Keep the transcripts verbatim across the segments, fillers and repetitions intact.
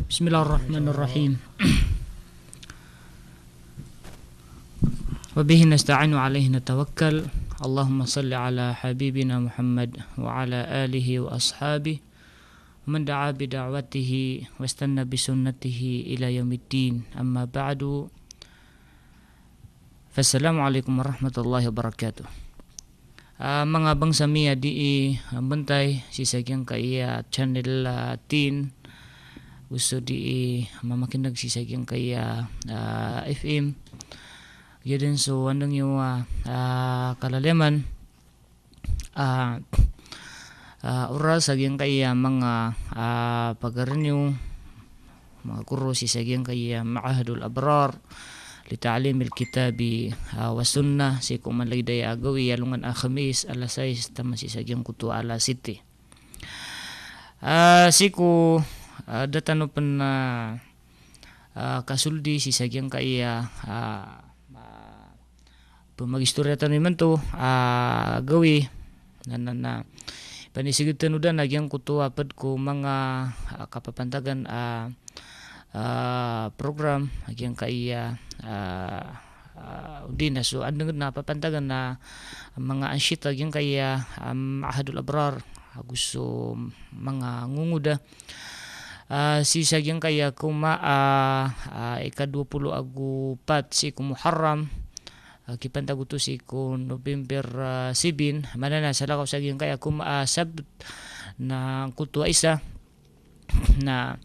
بسم الله الرحمن الرحيم. وبه نستعين وعليه نتوكل. اللهم صل على حبيبنا محمد وعلى آله وأصحابه ومن دعا بدعوته واستنى بسنته إلى يوم الدين. أما بعد. Fassalamu alaikum warahmatullahi wabarakatuh. Ah, manga bangsa mi a dii, ah, mbantay sii sa giyangkaya channel, ah, tin, oso dii mamakineg sii sa giyangkaya, ah, F M. Giya den so andang iyo, ah, ah, kalaliyaman. Ah, ah, oras a giyangkaya manga, ah, pagari niyo, manga guro sii sa giyangkaya Ma'hadul Abrar li Ta'limil Kitabi, ah, was Sunnah, sii ko manlagid aya a gawii alongan a Khamis, alas sais taman sii sa giyangkoto a alas siyete. Ah, sii ko, ah, da tano pen, ah, ah, kasoldi sii sa giyangkaya, ah, ah, pemagistoriya tano imanto, ah, gawii, na, na, na, panisiged tano da na giyangkoto a ped ko manga, ah, kapapantagan, ah, ah, program, giyangkaya, ah, ah, odi na so andang den a papantagan na manga anshita giyangkaya, ah, Ma'hadul Abrar, ago so manga ngongoda. Ah, sii sa giyangkaya koma, ah, ah, ika dowa polo ago pat sii ko Muharram, ah, kipantag oto sii ko November, ah, seven, maana na salakaw sa giyangkaya koma, ah, Sabt, na angkoto a isa, na,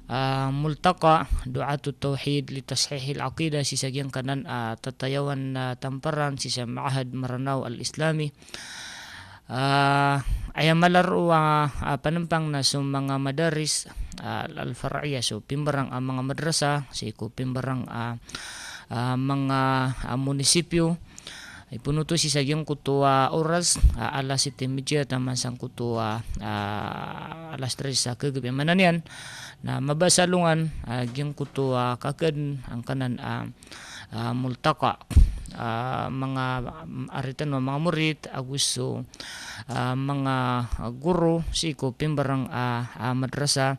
ah, Multaqa Du'atut Tawhid li Tashihil Aqidah, sii sa giyangkanan, ah, tatayawan, ah, tamparan sii sa Ma'had Maranao Al-Islami. Ah, aya mala roo a, ah, panempang na so manga madaris, ah, al-, al-far'iyah, so pimbarang a manga madrasa sii ko pimbarang a, ah, manga, ah, munisipyo. Ipoon oto sii sa giyangkoto a oras, ah, alas siyete medya taman sangkoto a, ah, alas tres a kagabi. Maana niyan na mabasa alongan, ah, giyangkoto a kaked angkanan a, ah, Multaqa, ah, manga, mm, ari tano a manga morit ago so, ah, manga guro sii ko pimbarang a, ah, madrasa,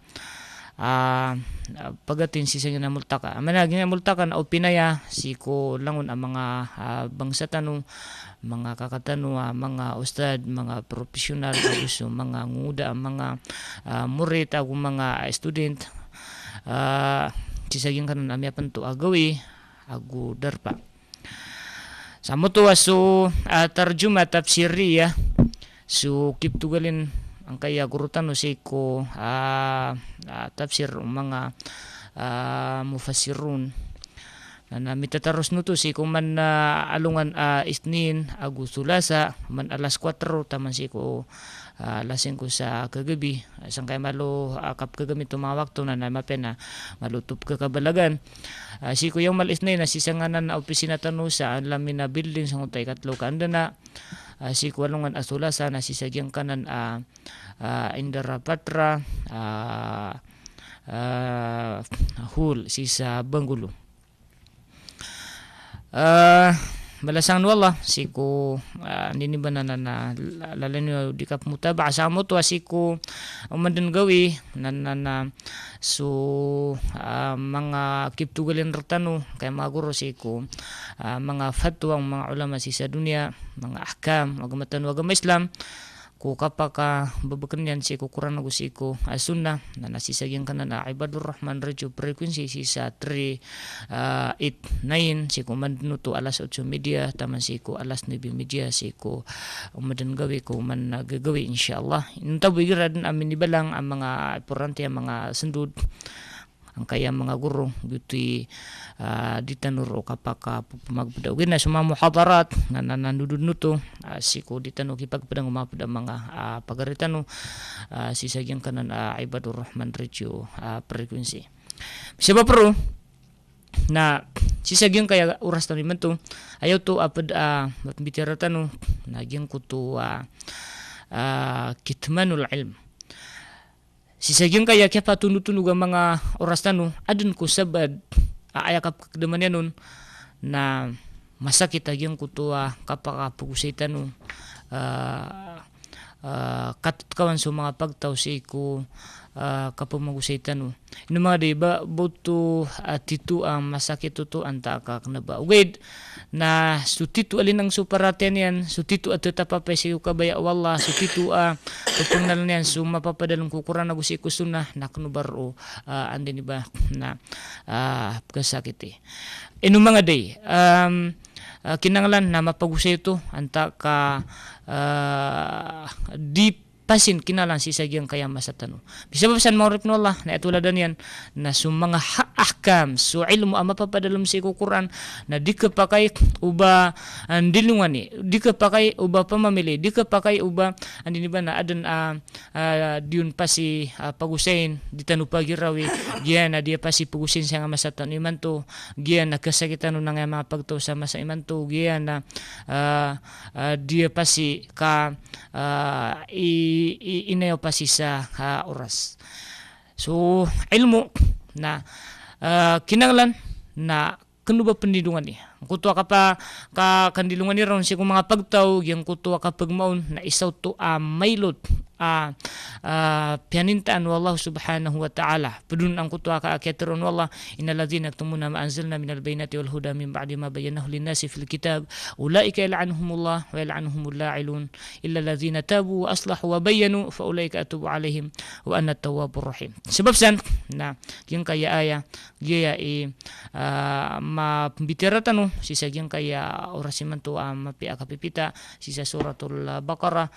ah, ah, pagatin sii sa giyangkanan a Multaqa. Maana giyangkanan a Multaqa na opinaya sii ko langon a manga, ah, bangsa tano, manga kaka tano a manga ustad, manga professional, ago so manga ngongoda a manga, ah, morit ago manga student, ah, sii sa giyangkanan a miyapento a gawii ago darpa. Samoto a so, ah, tarjuma tafsiriyah, so kiptogalin angkaya guro tano sii ko, ah, ah, tafsir o manga, ah, mufassirun. Na, na mitataros noto sii ko man, ah, alongan a Isnin ago Thulasa, man alas kwatro taman sii ko, ah, alas singko sa kagabi. Sangkaya malo, ah, kapkagami oto manga wakto na, na mapiya na malo oto pekakabalagan. Ah, sii ko Yawmal Isnin na sii sa nganan a opisina tano sa Alamina Building, sangkoto a ikatlo ka andana. Ah, sii ko alongan a Thulasa na sii sa giyangkanan a, ah, Indira Patra, ah, ah, Hall, sii sa Bangolo. Ah, balasan o Allah sii ko, ah, nini ba na, na, na, la-, lalayon iyo di kapmutabaa. Samoto a sii ko oman den gawii na, na, na, so, ah, manga kiptogalin rektano angkaya manga guro sii ko, ah, manga fatwa o manga ulama sii sa doniya, manga ahkam o agama tano a agama Islam, ko kapakabebeken iyan sii ko Qur'an ago sii ko, ah, Sunnah, na, na sii sa giyangkanan a Ibadur Rahman Radio Frequency sii sa three, ah, eight nine, sii ko oman den oto alas otso medya taman sii ko alas nuebe medya, sii ko oman den gawii ko oman a gagawii, insha Allah. Inonta bo igira den a minibalang a manga importante a manga sendod angkaya manga guro, giyoto i, ah, di tano roo kapakapemagpeda. Ogaid na so manga muhadarat na, na, na nandodon oto, ah, sii ko di tano kipagpeda o manga peda manga, ah, pagari tano, ah, sii sa giyangkanan a, ah, Ibadur Rahman Radio, ah, Frequency. Sabap roo na sii sa giyangkaya oras tano imanto, aya oto a ped, ah, pembitiyaraa tano na giyangkoto a, ah, kitmanul ilm. Sii sa giyangkaya kiyapatondotondog a manga oras tano, aden ko sabaad a aya kapekakdaman iyan on na masakit a giyangkoto a kapakapegosay tano, ah, ah, katetkawan so manga pagtaw sii ko, ah, kapemagosay tano. Na manga di ba, ba oto a tito a masakit oto antaa ka kena ba ogaid na so tito a linang so paratiyaya niyan, so tito a tetap a pay sii ko kabaya o Allah, so tito a pepengenal niyan so mapapadalem ko Qur'an ago sii ko sunnah, na kena ba roo, ah, anda ini ba na, ah, pekesakiti. Ino manga di, em, ah, kinanglan na mapagosay oto antaa ka, ah, di pasin kinalan sii sa giyangkaya masa tano. Bisabap san manga oripen o Allah, na aya toladan iyan, na so manga ha-, ahkam, so ilmo a mapapadalem sii ko Qur'an, na di kepakay o ba, ah, ndilongani, di kepakay o ba pamamili, di kepakay o ba, anda ini ba na aden, ah, ah, di on pasi, ah, pagosayin, di tano pagirawi, giya na di pasi pagosayin sa manga masa tano imanto, giya na kesakit tano na manga pagtaw sa masa imanto, giya na, ah, ah, di pasi ka ah, i, i, inayaw pasi sa, ah, oras. So, ilmo na, ah, kinanglan na kena ba pendilongani. Angkoto a kapa-, ka-, kandilongani ron sii ko manga pagtaw, giyangkoto a kapegmaon, na isa oto a mailot, ah, ah, piyanintaan o Allah subhanahu wa ta'ala. Ped on angkoto a ka-, a kiyatero o Allah, "Innal ladhina yaktumuna ma anzalna minal bayyinati wal huda min ba'di ma bayyanahu linnasi fil kitab, ulaika yal'anuhumullah wa yal'anuhumul la'inun, illa alladhina tabu wa aslahu wa bayyanu fa ulaika atubu alaihim wa ana tawwabur rahim." Sabap san, na, giyangkaya aya, giya i, ah, mapembitiyarai tano, sii sa giyangkaya oras imanto, ah, mapiya a kapipita, sii sa Suratul Baqarah,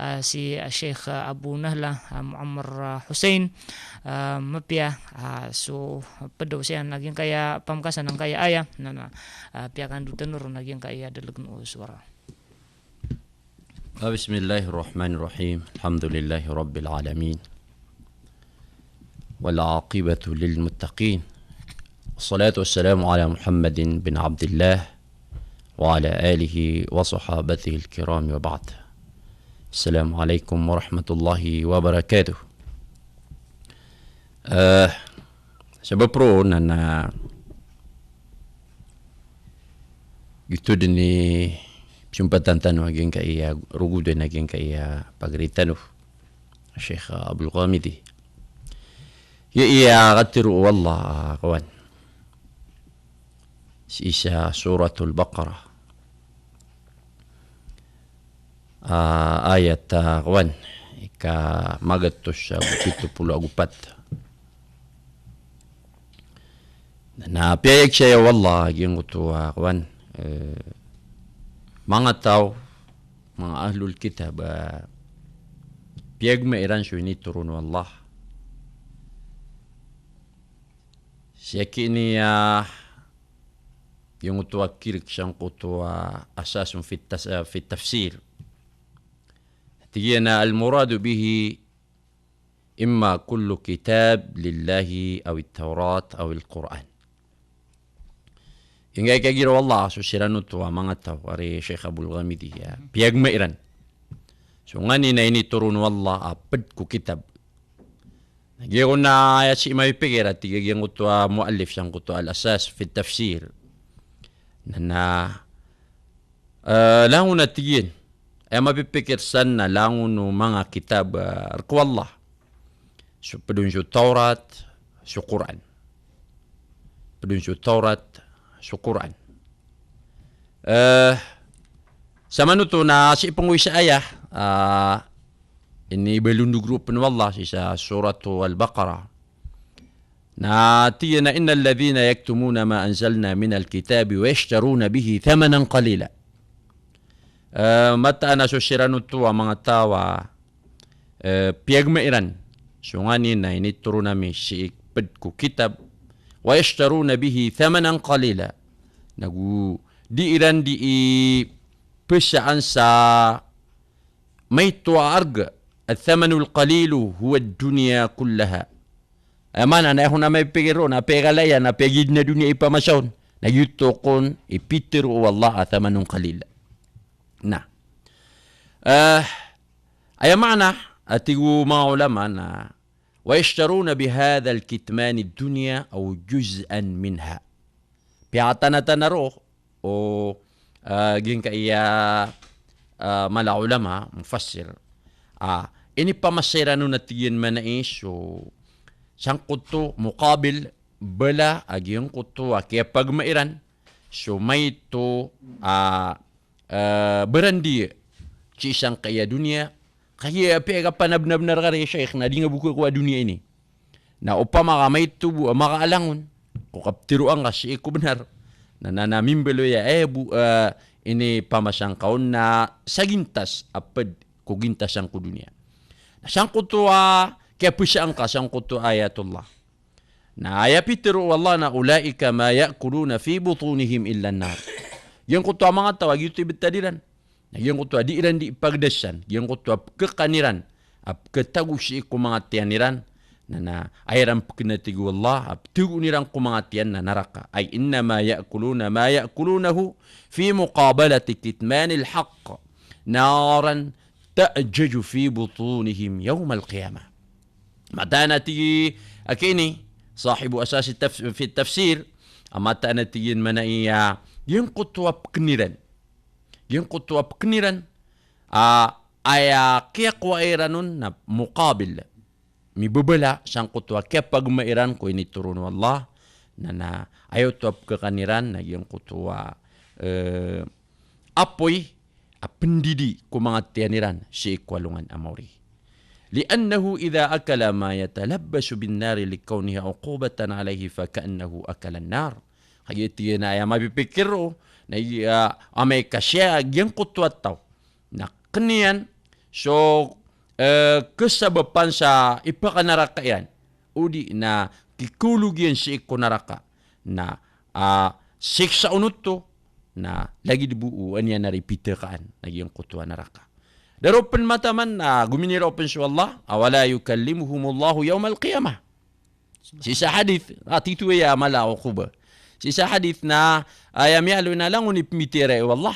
ah, si Sheikh Abu Nahla, ah, Muammar, ah, Hussein, ah, mapiya, ah, so ped o siyan a giyangkaya pamekasan angkaya aya, na, na, ah, piyakandoten ron a giyangkaya dalegen o suwara. Bismillahirrahmanirrahim. Alhamdulillahi rabbil alamin. Wal aqibatu lil muttaqin. Wassalatu wassalamu ala Muhammadin bin Abdillah wa ala alihi wa sahabatihil kiram wa ba'd. Assalamu alaikum warahmatullahi wabarakatuh. Eh, sabap roo na, na giyoto den i pesompatan tano a giyangkaya, rogoden a giyangkaya pagari tano, Sheikh Abdul Ghamidi. Giya i, ah, katero o Allah, ah, kawan. Sii sa Suratul Baqarah. Ah, ayat, ah, kawan, ika magatos ago pito polo ago pat. Na piyayag saya o Allah, giyangkoto a, kawan, eh, manga taw, manga ahlul kitab, ah, piyagma iran so initoron o Allah. Sii ki ini, ah, giyangkoto a kirik sangkoto a asasun fit tas-, ah, fit tafsir. Tig iyan a al-muradu bihi imma kullu kitab lillahi aw at-Tawrat aw al-Qur'an. Ingka i kagira o Allah so siran oto a manga taw, ari Sheikh Abul Ghamidi, ya. Piyagma iran so nganin a initoron o Allah a ped ko kitab. Na giya kon a aya sii mapipikir a tig a giyangkoto a muallif sangkoto a al-asas fit tafsir. Na, na, eh, langon a tig iyan. Aya mapipikir san na langon o manga kitab, eh, rk o Allah. So ped on so Tawrat, so Qur'an. Ped on so Tawrat, so Qur'an. Eh, samanoto na sii penggoy sa aya, ah, inibalondog ron o Allah sii sa Surat Al-Baqarah. Na tig iyan a, "Innal ladhina yaktumuna ma anzalna minal kitabi wa yashtaruna bihi thamanan qalila." Eh, mataan a so siran oto a manga taw a, eh, piyagma iran so nganin a initoron ami sii ped ko kitab, wa yashtaruna bihi thamanan qalila. Nago di iran di i pesaan sa maito a arga, "Ath-thamanul qalilu huwa ad-dunya kullaha." Aya maana na aya kon a mapipikir on, na piyagala iyan, na piyagid na doniya i pamasa on. Na giyoto kon i pitero o Allah a thamanun qalil. Na, eh, aya maana a tig o manga ulama na, "Wa yashtaruna bihadhal kitmani ad-dunya aw juz'an minha." Piyatanatana ron o, ah, giyangkaya, ah, mala a ulama, mufassir. Ah, inipamasa iran on a tig iyan manaya so, sangkoto muqabil, bala a giyangkoto a kiyapagma iran so maito a, eh, barandi sii sangkaya doniya. Kagiya apiya kapanabnabnar ka ri Sheikh na di nga bo ko a doniya ini. Na opama ka maito bo a makaalangon ko kaptero angka sii ko benar, na, na, na mimbaloy a, eh, bo, eh, ini pamasa ngka on na sagintas a ped ko gintas angko doniya. Na sangkoto a kiyapesa angka sangkoto a ayatullah. Na aya pitero o Allah na, "Ulaika ma ya'kuluna fi butunihim illa an-nar." Giyangkoto a manga taw a giyoto i betad iran. Na giyangkoto a di iran di ipagdasan, giyangkoto a pekakan iran a pekatago sii ko manga tiyan iran. Na, na aya iran pekena, tig o Allah, a petagoon iran ko manga tiyan na naraka. Ay innama ya'kuluna ma ya'kulunahu fi muqabalati kitmanil haqq naran ta'jaju fi butunihim yawmal qiyamah. Mataan a tig a kini, sahibu asasi taf-, fi tafsir, a mataan a tig iyan mana iya, giyangkoto a peken iran. Giyangkoto a peken iran, a, aya kiyakowa iran on na muqabil. Mibebela sangkoto a kiyapagma iran ko initoron o Allah, na, na aya oto a pekakan iran na giyangkoto a, eh, apoy a pendidi ko manga tiyan iran sii ko alongan a maori. Li'annahu idha akala ma yatalabbasu bin-nari likawniha uqubatan alayhi faka'annahu akala an-nar. Kagiya tig iyan a aya mapipikir o, na iya, amay ka siya giyangkoto a taw na keniyan so, eh, kesabapan sa ipakanaraka iyan, odi na kikologiyan sii ko naraka, na, ah, siksa on oto, na lagid bo o aniyan a ri pitekaan na giyangkoto a naraka. Daropen mataman na gominiraopen so Allah, awala yukallimuhumullahu yawmal qiyamah. Sii sa hadith, a, tito aya mala o kuba. Sii sa hadith na, aya miyaaloy na langon i pembitiyarai o Allah.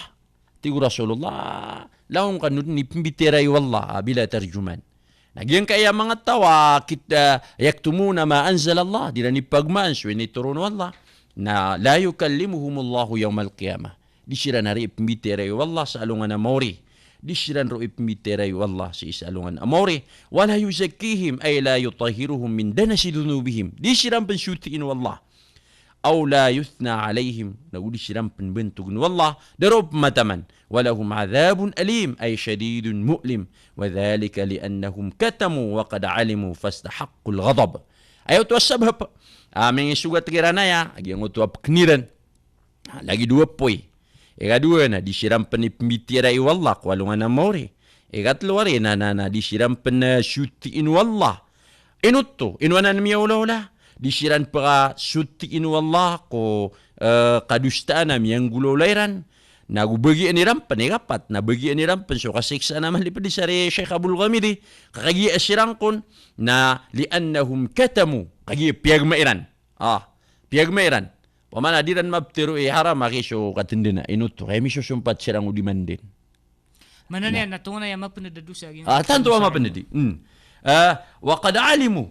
Tig o Rasulullah, langon kano den i pembitiyarai o Allah, a, bila tarjuman. Na giyangkaya manga taw a kit-, a, yaktumuna ma anzalallah, di iran ipagmaan so initoron o Allah. Na la yukallimuhumullahu yawmal qiyamah. Di siran ari ipembitiyarai o Allah sa alongan a maori. Di siran ro ipembitiyarai o Allah sii sa alongan a maori. Wala yuzakkihim, ay la yutahhiruhum min danasi dhunubihim. Di siran pen sotiin o Allah. Aw la yuthna alayhim, na go di siran pen bentogen o Allah. Daropen mataman. Walahum adhabun alim, ay shadidun mu'lim. Wa dhalika li'annahum katamu wa qad alimu fastahaqqul ghadab. Aya oto a sabap a mingisogat kiran aya a giyangkoto a peken iran. Na lagid o apoy. Ikadowa na di siran pen ipembitiyarai o Allah ko alongan a maori. Ikatelo ari na, na, na di siran pen, eh, sotiin o Allah. Ino oto, ino anan miyaolaola. Di siran pekasotiin o Allah ko, eh, kadosaan a miyanggolaola iran. Na go bagian iran pen, ikapat, na bagian iran pen so kasiksaan a maliped, sii sa ri Sheikh Abul Ghamidi, ka kagiya siran kon, na li'annahum katamu, kagiya piyagma iran. Ah, piyagma iran. Pamana di iran mabtero i haram a ki so katendena, ino oto, kaya misosompat siran o di manden. Mana niyan na tonganay a mapened a dosa, giyangkoto a dosa. Ah, tanto a mapened i. Hmm. Ah, wa qad alimu.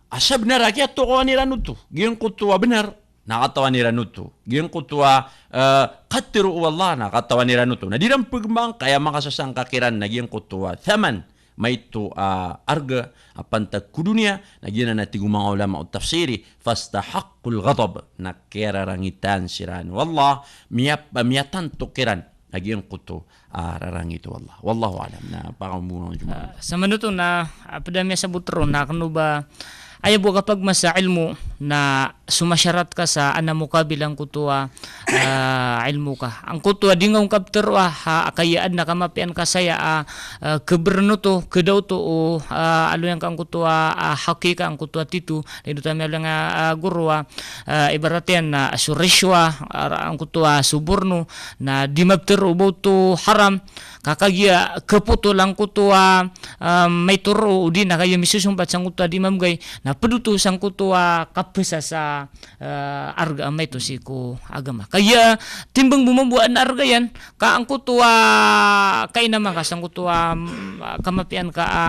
A sabenar a kiyatokawan iran oto, giyangkoto a benar, na katawan iran oto. Giyangkoto a, eh, katero o Allah, na katawan iran oto. Na di iran pegembang, kaya makasasangka kiran, na giyangkoto a thaman, maito a arga a pantag ko doniya, na giyanan a tig o manga ulama o tafsiri, fastahaqqul ghadab, na kiyararangitan siran o Allah, miyap-, miyatanto kiran a giyangkoto a rarangit o Allah. Wallahu a'lam. Na pakaombo o Juma. Ah, sa manoto na, ah, ped a miyasabot ron na keno ba aya bo a kapagmasa ilmo na somasyarat ka sa ana mokabil angkoto a, ah, ilmo ka. Angkoto a di nga on kaptero a, ha, kaya aden a kamapiya angka saya a, ah, keber oto, kedaw oto o, ah, aloy angka angkoto a, ah, hakika angkoto a tito, lagid oto a miyaaloy angka, ah, goro a, ah, ibarat iyan na so rishwa, ah, angkoto a soborno, na di mabtero o ba oto haram, ka kagiya kepotol angkoto a, ah, maito roo, odi na kagiya misosompat sangkoto a di mamgay, na ped oto sangkoto a kapesa sa, eh, arga a maito sii ko agama. Kagiya timbang bo mambo a aden a arga iyan, ka angkoto a kainama ka sangkoto a, mm, kamapiya angka a,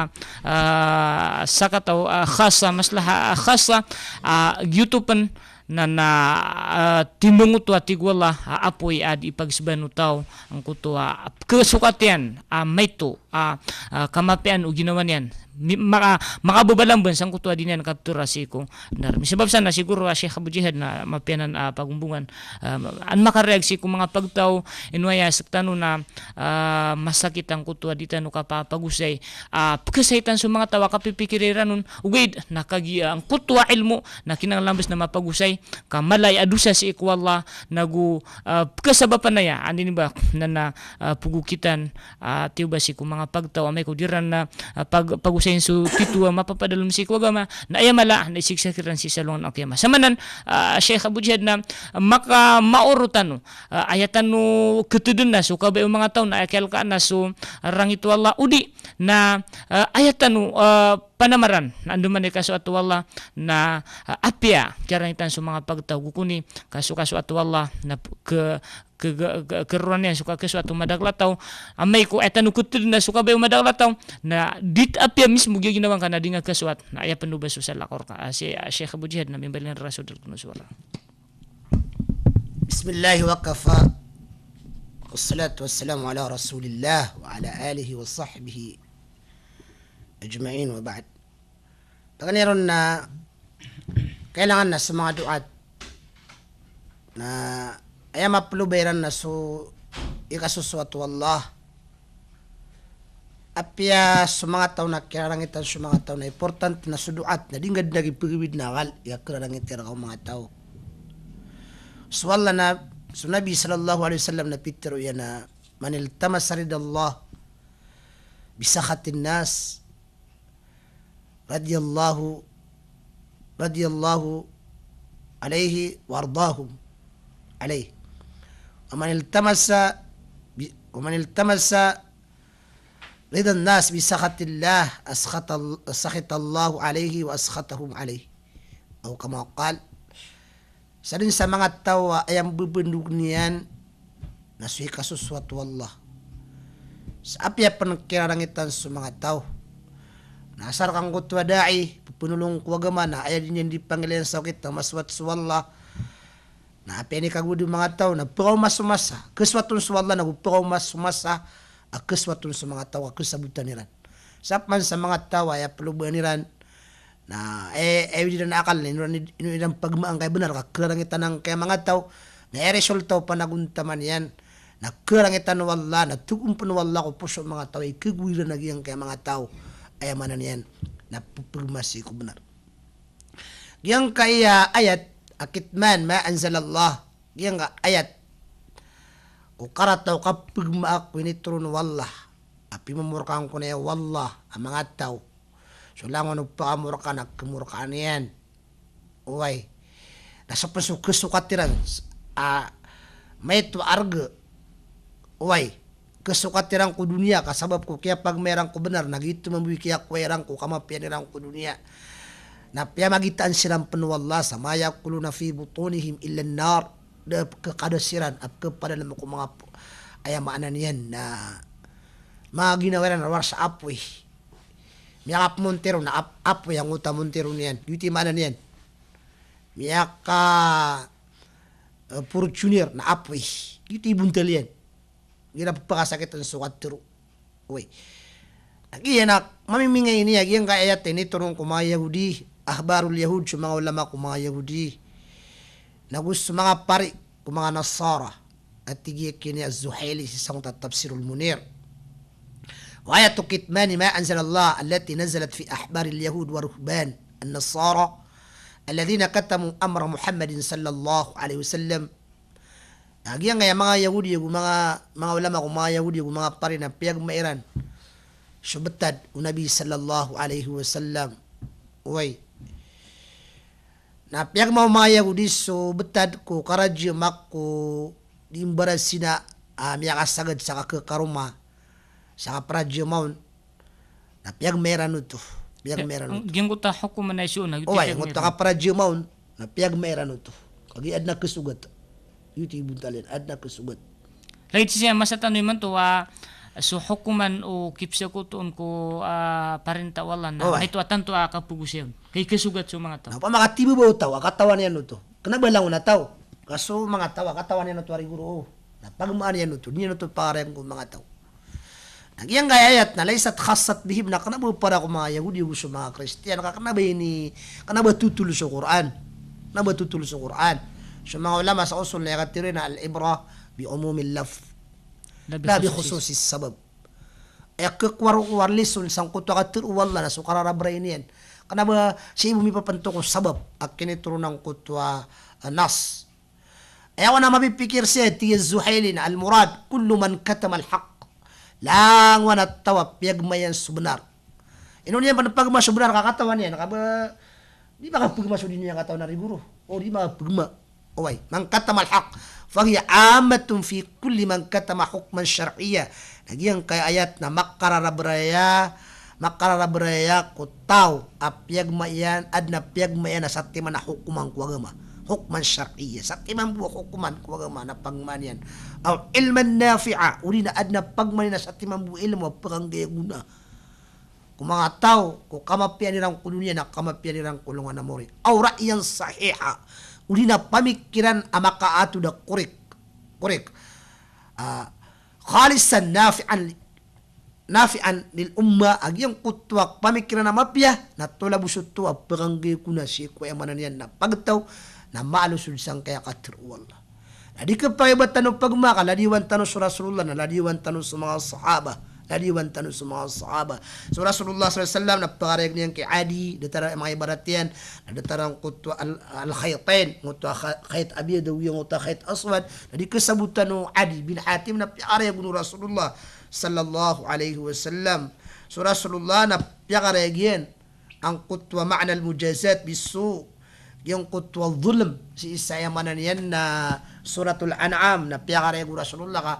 ah, sakataw, ah, khasa, maslaha, ah, khasa, ah, giyoto pen na, na, ah, timbang oto a tig o Allah, ah, apoy a di ipagseban o taw angkoto a, ah, kesokat iyan a maito a, ah, kamapiya o ginawa niyan. mi-, maka-, makababalamban sangkoto a di niyan kapthora sii ko nar. Misabap san na siguro a Sheikh Abu Jihad na mapiya anan a pagombongan, ah, an makarayag sii ko manga pagtaw, ino aya a sktano na, ah, masakit angkoto a di tano kapapagosay, ah, pkhasahitan so manga taw a kapipikiri ran on, ogaid na kagiya angkoto a ilmo na kinanglan bes na mapagosay, ka mala i a dosa sii ko Allah, nago, ah, pkhasabapan aya, anda ini ba, na, na, ah, pogokitan, ah, tiyoba sii ko manga pagtaw, amay ko di ran na, ah, pag-, pagosayin so tito a mapapadalm sii ko agama, na aya mala, na isigsa kiran sii sa alongan a kiyama. Samanan, ah, Sheikh Abu Jihad na, ah, makamaoro tano, ah, aya tano khatdn na so kabaya o manga taw na aya kiyalkaan na so rangit o Allah, odi na, ah, aya tano, ah, panamaran, na andamanaya i kasoat o Allah, na, ah, apiya kiyarangitan so manga pagtaw, go kon i kaso-, kasoat o Allah, na p-, k-, k-, k-, k-, kharoran iyan so ka-, kasoat o madakl a taw, amay ko aya tano khatdn na so kabaya o madakl a taw, na dit apiya mismo giya ginawa ngka na di ngka kasoat, na aya pn o ba so salakaw rka, ah, si, ah, Sheikh Abu Jihad na mimbaling rasul dn ko so Allah. Bismillahi wa kafa. Wassalatu wassalamu ala Rasulillah wa ala alihi wa sahbihi ajma'in wa ba'd. Paganay ron na kailangan na so manga du'at na aya maploba iran na so ikasosoat o Allah. Apiya so manga taw na kirarangitan so manga taw na importante na so du'at na di ngka dn a giphagawid na akal i kararangiti rka o manga taw. So Allah na, so Nabi sallallahu alaihi wasallam na pitharo iyan a, "Man iltamasa ridallah bi sakhatin nas, radiyallahu, radiyallahu alaihi wa ardahum alaihi. Wa man iltamasa bi-, wa man iltamasa ridan nas bi sakhatillah, askhatal-, sakhitallahu alaihi wa askhatahum alaihi." Aw kama qal. Sadn sa manga taw a aya mbabandog niyan na so ikasosoat o Allah. Sa apiya pn kirarangitan so manga taw. Na asar ka angkoto a da'i, pphanolong ko agama na aya di niyan di pangilayan sa okit na masoat so Allah. Na apiya ini kagowad o manga taw na pkaoma so masa, kasoat on so Allah na go pkaoma so masa a kasoat on so manga taw a kasabotan iran. Sa pman sa manga taw a aya plobaan iran na, eh, eh, aya di iran akal na ino iran, ino iran pagmaa angkai bnar ka kararangitan angkai a manga taw, na aya resulta o panagontaman iyan na kararangitan o Allah, na togom pn o Allah ko poso o manga taw, ikagowi ran a giyangkai a manga taw, aya maana niyan na pphagowi sii ko bnar. Giyangkaya ayat a kitman ma anzalallah, giyangkaya ayat ko karata o kapagmaa ko initoron o Allah a pimomorkaan ko niyan o Allah a manga taw. So langon o phamorkaan a khamorkaan iyan. Oway. Na so pn so khasokat iran a maito a arga. Oway. Khasokat iran ko doniya ka sabap ko kiyapagmaa iran ko bnar, na giyoto mambo i kiyakowa iran ko kamapiya iran ko doniya. Na piyamagitaan siran pn o Allah sa ma ya'kuluna fi butunihim illan nar. Da a pkhakada siran a pkhapadalm ko manga p-, aya maana niyan na manga ginawa iran a rowar sa apoy. Miyakapmontero na ap-, apoy angkoto a montero niyan. Giyoto i maana niyan. Miyaka, eh, Fortuner na apoy. Giyoto i bontal iyan. Igira pphakasakitan so katharo. Oway. Agi iyan a mamimingay ini a giyangkai a ayat a initoron ko manga Yahudi, ahbarul Yahud, so manga ulama ko manga Yahudi. Nago so manga pari ko manga Nasara. A tig iyan kini a Zuhaili sii sangkoto a Tafsirul Munir. Wa ayatu kitmani ma anzalallah allati nazalat fi ahbaril Yahud wa ruhban an-Nasara alladhina katamu amra Muhammadin sallallahu alaihi wasallam. Na giyangkaya manga Yahudi ago manga, manga ulama ko manga Yahudi ago manga pari na piyagmaa iran so btad o Nabi sallallahu alaihi wasallam. Oway. Na piyagmaa o manga Yahudi so btad ko karajama ko di mbarasina a miyakasagad sa kakhakaroma sa kaprajama on. Na piyagmaa iran oto. Piyagmaa iran oto. Giyangkoto a hokoman a iso na, oway, giyangkoto a kaprajama on. Na piyagmaa iran oto. Kagiya adn a khasogat. Giyoto i bontal iyan, adn a khasogat. Lagid sii sa masa tano imanto a so hokoman o kipsakoto on ko, ah, parinta o Allah na, oway, maito a tanto a kapagosay on. Ka ikasogat so manga taw. Na opama ka tiyoba o taw a katawan iyan oto. Kna ba langon a taw. Ka so manga taw a katawan iyan oto a rigoro. Na pagmaan iyan oto, di niyan oto pakarayag ko manga taw. Na giyangkai a ayat na laysat khassat bihim, na kna ba para ko manga Yahudi ago so manga Kristiyan, ka kna ba ini, kna ba totol so Qur'an. Kna ba totol so Qur'an. So manga ulama sa usul na aya katharo iyan na al-ibrah bi umumil lafz, la bi khususis sabab. Aya khakowa roo ko lison sangkoto a katharo o Allah na so kararabra iyan. Kna ba sii bo mipapanto ko sabab a kinitoron angkoto a, a, nas. Aya kon a mapipikir sii, tig i Zuhaili na al-murad kullu man katama al-haqq. Langowan a taw a piyagma iyan so bnar. Ino niyan pn pagma so bnar ka katawan iyan, ka ba di makapagma so di niyan katawan a rigoro. O di makapagma. Oway, man katama al-haqq, fahiya ammatun fi kulli man katama hukman shar'iyya. Na giyangkai a ayat na makararabra aya, makararabra aya ko taw a piyagma iyan, adn a piyagma iyan a satiman a hokoman ko agama. Hukman shar'iyya, satiman bo a hokoman ko agama na pagmaan iyan. Aw ilman nafi'a, odi na adn a pagmaan iyan a satiman bo a ilmo a pkhanggay a gona ko manga taw ko kamapiyaan iran ko doniya na kamapiyaan iran ko alongan a mori. Aw ra'yan sahiha, odi na pamikiran a makaatod a korek, korek. Ah, khalisan nafi'an li-, nafi'an lil ummah, a giyangkoto a pamikiran a mapiya na tolabos oto a pkhanggay ko na sii ko aya maana niyan na pagtaw na maalosod sangkaya katharo o Allah. Na di kapakay ba tano pagma ka ladiyawan tano so Rasulullah, na ladiyawan tano so manga sahaba, ladiyawan tano so manga sahaba. So Rasulullah sallallahu alaihi wasallam na pakarayag iyan ki Adi, datar a manga ibarat iyan, na datar angkoto a al-, al-khaytain, angkoto a kha-, khayt abyad, ago angkoto a khayt aswad. Na di kasabotan o Adi bin Hatim na piyakarayag o Rasulullah sallallahu alaihi wasallam. So Rasulullah na piyakarayag iyan angkoto a ma'na al-mujazat bis-su', giyangkoto a zulm, sii sa aya maana niyan na Suratul An'am, na piyakarayag o Rasulullah ka,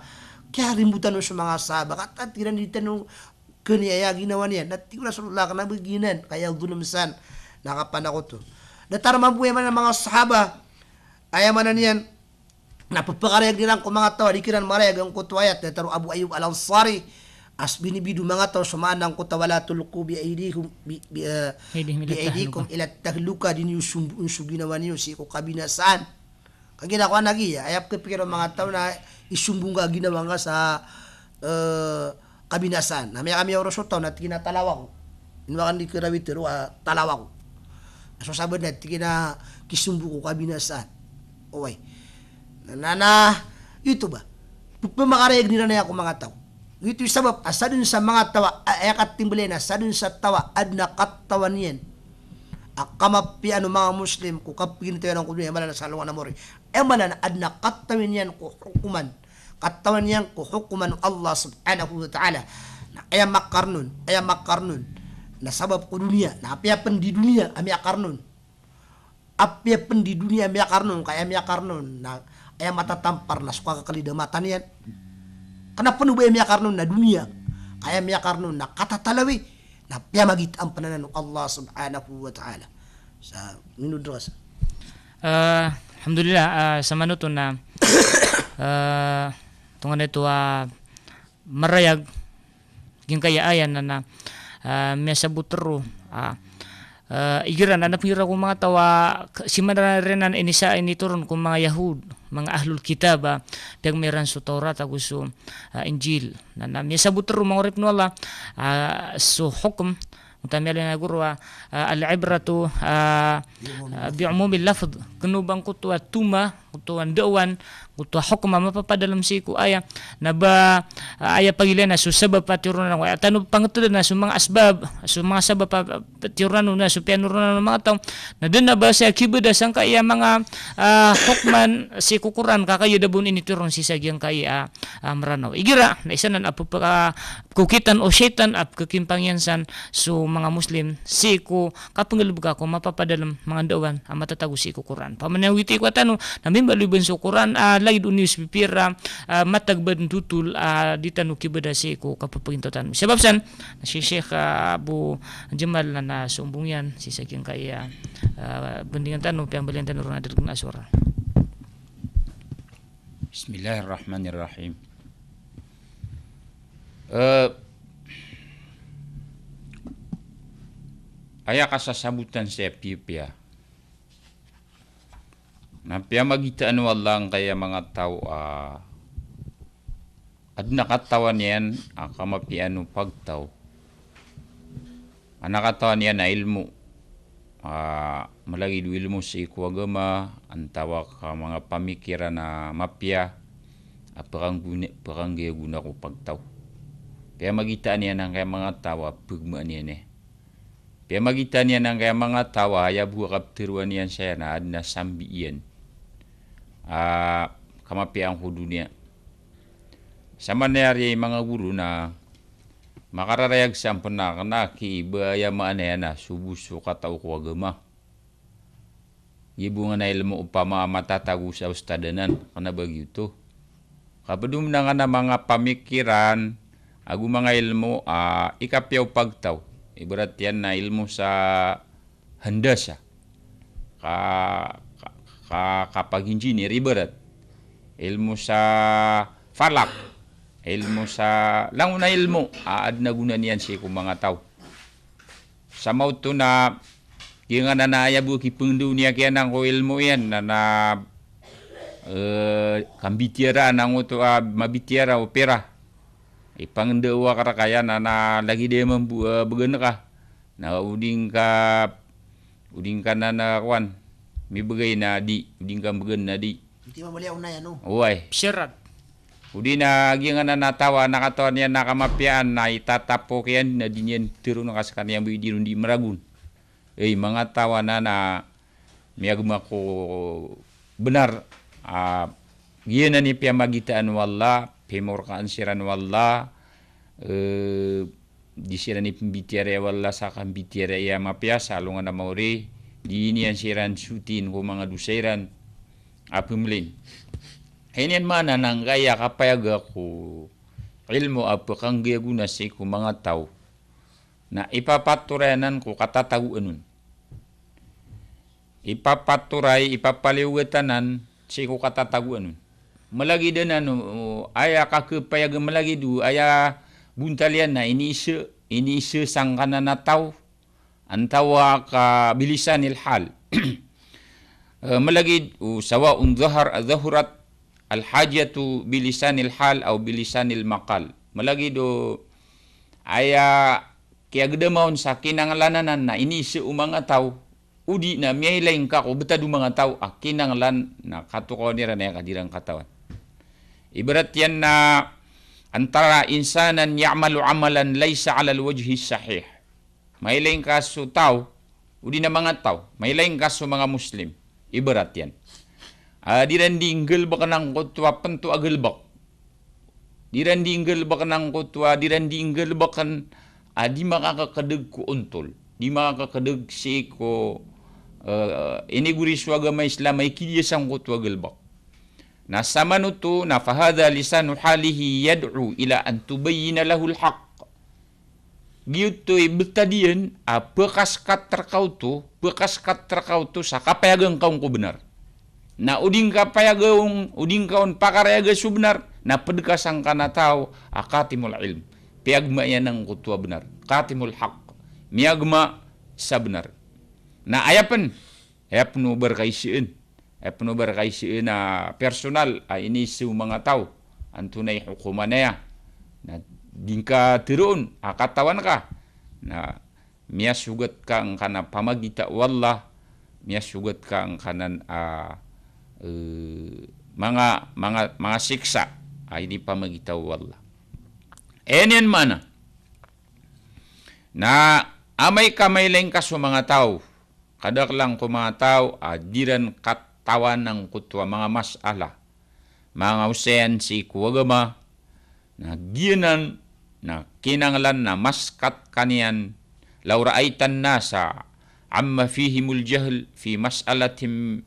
kiyarimbotan o so manga sahaba, katawan iran di tano kaniya aya ginawa niyan. Na tig o Rasulullah, kna ba giyanan, ka aya zulm san, na kapanakoto. Datar mambo aya maana manga sahaba, aya maana niyan, na pphakariyagen iran ko manga taw a di kiran marayag angkoto a ayat, datar o Abu Ayyub Al-Ansari a so binibido o manga taw so maana angkoto a wala tulqu bi aydikum, bi, bi, eh, aydihim ila bi aydikum tahluka, ila tahluka, di niyo sombon so ginawa niyo sii ko kabinasaan. Kagiya na kowan a giya, aya pkhapikira o manga taw na isombon ka ginawa ngka sa, eh, kabinasaan. Na miyakamiyaoro so taw na tig iyan a talaw ako. Ino akn di kharawit ron a talaw ako. So sabaad na tig iyan a kisombon ko kabinasaan. Oway. Na, na, na, ito ba? Pphamakarayag iran aya ko manga taw. Ito i sabap a sadn sa manga taw a, a, aya katimbl iyan a sadn sa taw a adn a katawan iyan a kamapiyaan o manga Muslim ko kapagintaw iyan ko doniya, aya maana na sa alongan a mori. Aya maana na adn a katawan iyan ko hokoman, katawan iyan ko hokoman o Allah subhanahu wa ta'ala. Na aya makarn on, aya makarn on na sabap ko doniya, na apiya pn di doniya a miyakarn on. Apiya pn di doniya a miyakarn on, ka aya miyakarn on na aya matatampar na so kakakhalid a mata niyan. Kna pn o ba aya miyakarn on na doniya, ka aya miyakarn on na katatalawi, na piyamagitaan pn anan o Allah subhanahu wa ta'ala. Sa minod rasa. Eh, alhamdulillah, eh, sa manoto na, eh, tonganay to a marayag giyangkaya aya na, na, ah, miyasabot ron, ah, ah, igira na, na pngira ko manga taw a, k-, si mana renan ini sa initoron ko manga Yahud, manga ahlul kitab, ah, piyagma iran so Tawrat ago so, ah, Injil. Na, na miyasabot ron manga oripn o Allah, ah, so hukm, Oto a miyaaloy a goro a, ah, al-ibratu, ah, ah, bi umumil lafdh. Kna o ba angkoto a toma, angkoto a ndaowan, angkoto a hukm a mapapadalm sii ko aya. Na ba, ah, aya pagilayn na so sabap a tiyoron anan. Aya tano pangtdn na so manga asbab, so manga sabap a tiyoron anan, na so piyanoronan o manga taw. Na da dn a ba sa kibda sangkaya manga, ah, hukman sii ko Qur'an ka kagiya da bo on initoron sii sa giyangkaya, ah, Mranaw. Igira, na isa nan a pphaka- Ko kitan o shaytan a pkhakimpangyan san so manga Muslim sii ko kapnggalbka ko mapapadalm manga ndaowan a matatago sii ko Qur'an. Pamaniya witi ko a tano na mimbaloy bn so Qur'an a lagid o niyo sii pira, ah, matag badn totol a di tano kibda sii ko kapapagintaw tano. Sabap san, si Sheikh, ah, Abu Jamal na, na sombong iyan sii sa giyangkaya, ah, bndingan tano, piyambaloyan tano ron a dalgn a sowara. Bismillahirrahmanirrahim. Eh, aya kasasabotan sa piyapiya na piyamagitaan o Allah angkaya manga taw a Adn a katawan iyan a kamapiyaan o pagtaw. Adn a katawan iyan a ilmo a malagid o ilmo sii ko agama, antawaa ka manga pamikiran a mapiya a pkanggon-, pkanggiyagona ko pagtaw. Piyamagitaan iyan angkaya manga taw a pgmaan iyan iyan. Piyamagitaan iyan angkaya manga taw a aya bo a kaptharoa niyan saya na adn a sambi iyan a kamapiyaan ko doniya. Samanaya ri manga goro na makararayag sa pn a kna ki ba aya maana iyan a so bo so katao ko agama. Giya bo ngka na ilmo opama a matatago sa ustad anan, kna ba giyoto. Kapd on na ngka na manga pamikiran ago manga ilmo a ikapiya o pagtaw. Ibarat iyan na ilmo sa handasa. Ka, ka, ka, kapag-engineer ibarat. Ilmo sa falak. Ilmo sa langon a ilmo a adn a gona niyan sii ko manga taw. Sa maoto na giya ngka na aya bo a kipngndaw niyan kiyanan ko ilmo iyan na, na, eh, kambitiyaraan angkoto a mabitiyara o pira. Ipangndao akn rka iyan na, na lagid iyan mambo, eh, bgan ka. Na o di ngka, o di ngka na, na kowan, mibgay na di, o di ngka mbgan na di. Oway. Odi na giya ngka na, na taw a na katawan iyan a kamapiyaan na itatapok iyan na di niyan tharoon ka skaniyan bo i di ron di mragon. Ey, manga taw anan a miyagma ko bnar a giyanan i piyamagitaan o Allah, pimorkaan siran o Allah, eh, di siran i pmbitiyarai o Allah sa kambitiyarai a mapiya sa alongan a maori, di niyan siran sotiin ko manga dosa iran a pmlin. Aya niyan maana na angkaya kapayaga ko ilmo a pkanggiyagona sii ko manga taw na ipapatoray anan ko katatagoan on. Ipapatoray, ipapaliyogat anan sii ko katatagoan on. Malagid anan o, o, aya kakhapayaga malagid o, aya bontal iyan na iniisa, iniisa sangkanan a taw, antawaa ka bilisanil hal. Eh, malagid o, sawaun zahar, zahurat al-hajatu bilisanil hal aw bilisanil maqal. Malagid o, aya kiyagdama on sa kinanglan anan na iniisa o manga taw, odi na miyailay ngka ko btad o manga taw a kinanglan na katokawan iran a aya ka di ran katawan. Ibarat iyan na antara insanan ya'malu amalan laysa alal wajhi sahih. Mailay ngka so taw, odi na manga taw, mailay ngka so manga Muslim. Ibarat iyan a di ran di nggalbkn angkoto a pnto a galbk. Di ran di nggalbkn angkoto a, di ran di nggalbkn a di makakakdg ko ontol. Di makakakdg sii ko, eh, inigori so agama Islam a ikidiya sangkoto a galbk. Na samanoto na fahadha lisanu halihi yad'u ila an tubayyina lahul haqq. Giyoto i btad iyan a pkaskat rka oto, pkaskat rka oto sa kapayaga ngka on ko bnar. Na o di ngka payaga on, o di ngka on pakarayaga so bnar, na pd ka sangkanan a taw a katimul ilm. Piyagma iyan angkoto a bnar. Katimul haqq. Miyagma sa bnar. Na aya pn, aya pn o ba rka isaan. Aya pn o ba rka isaan a personal a iniisa o manga taw. Antonaa i hokoman aya. Na di ngka tharoon a katawan ka. Na miyasogat ka angkanan a pamagita o Allah, miyasogat ka angkanan a, eh, manga, manga, manga siksa a inipamagita o Allah. Aya niyan maana na amay ka mailay ngka so manga taw, kadaklan ko manga taw a di ran katawan angkoto a manga mas'ala, manga osayan sii ko agama, na giyanan na kinanglan na maskat ka niyan, law ra'aytan nasa amma fihimul jahl fi mas'alatin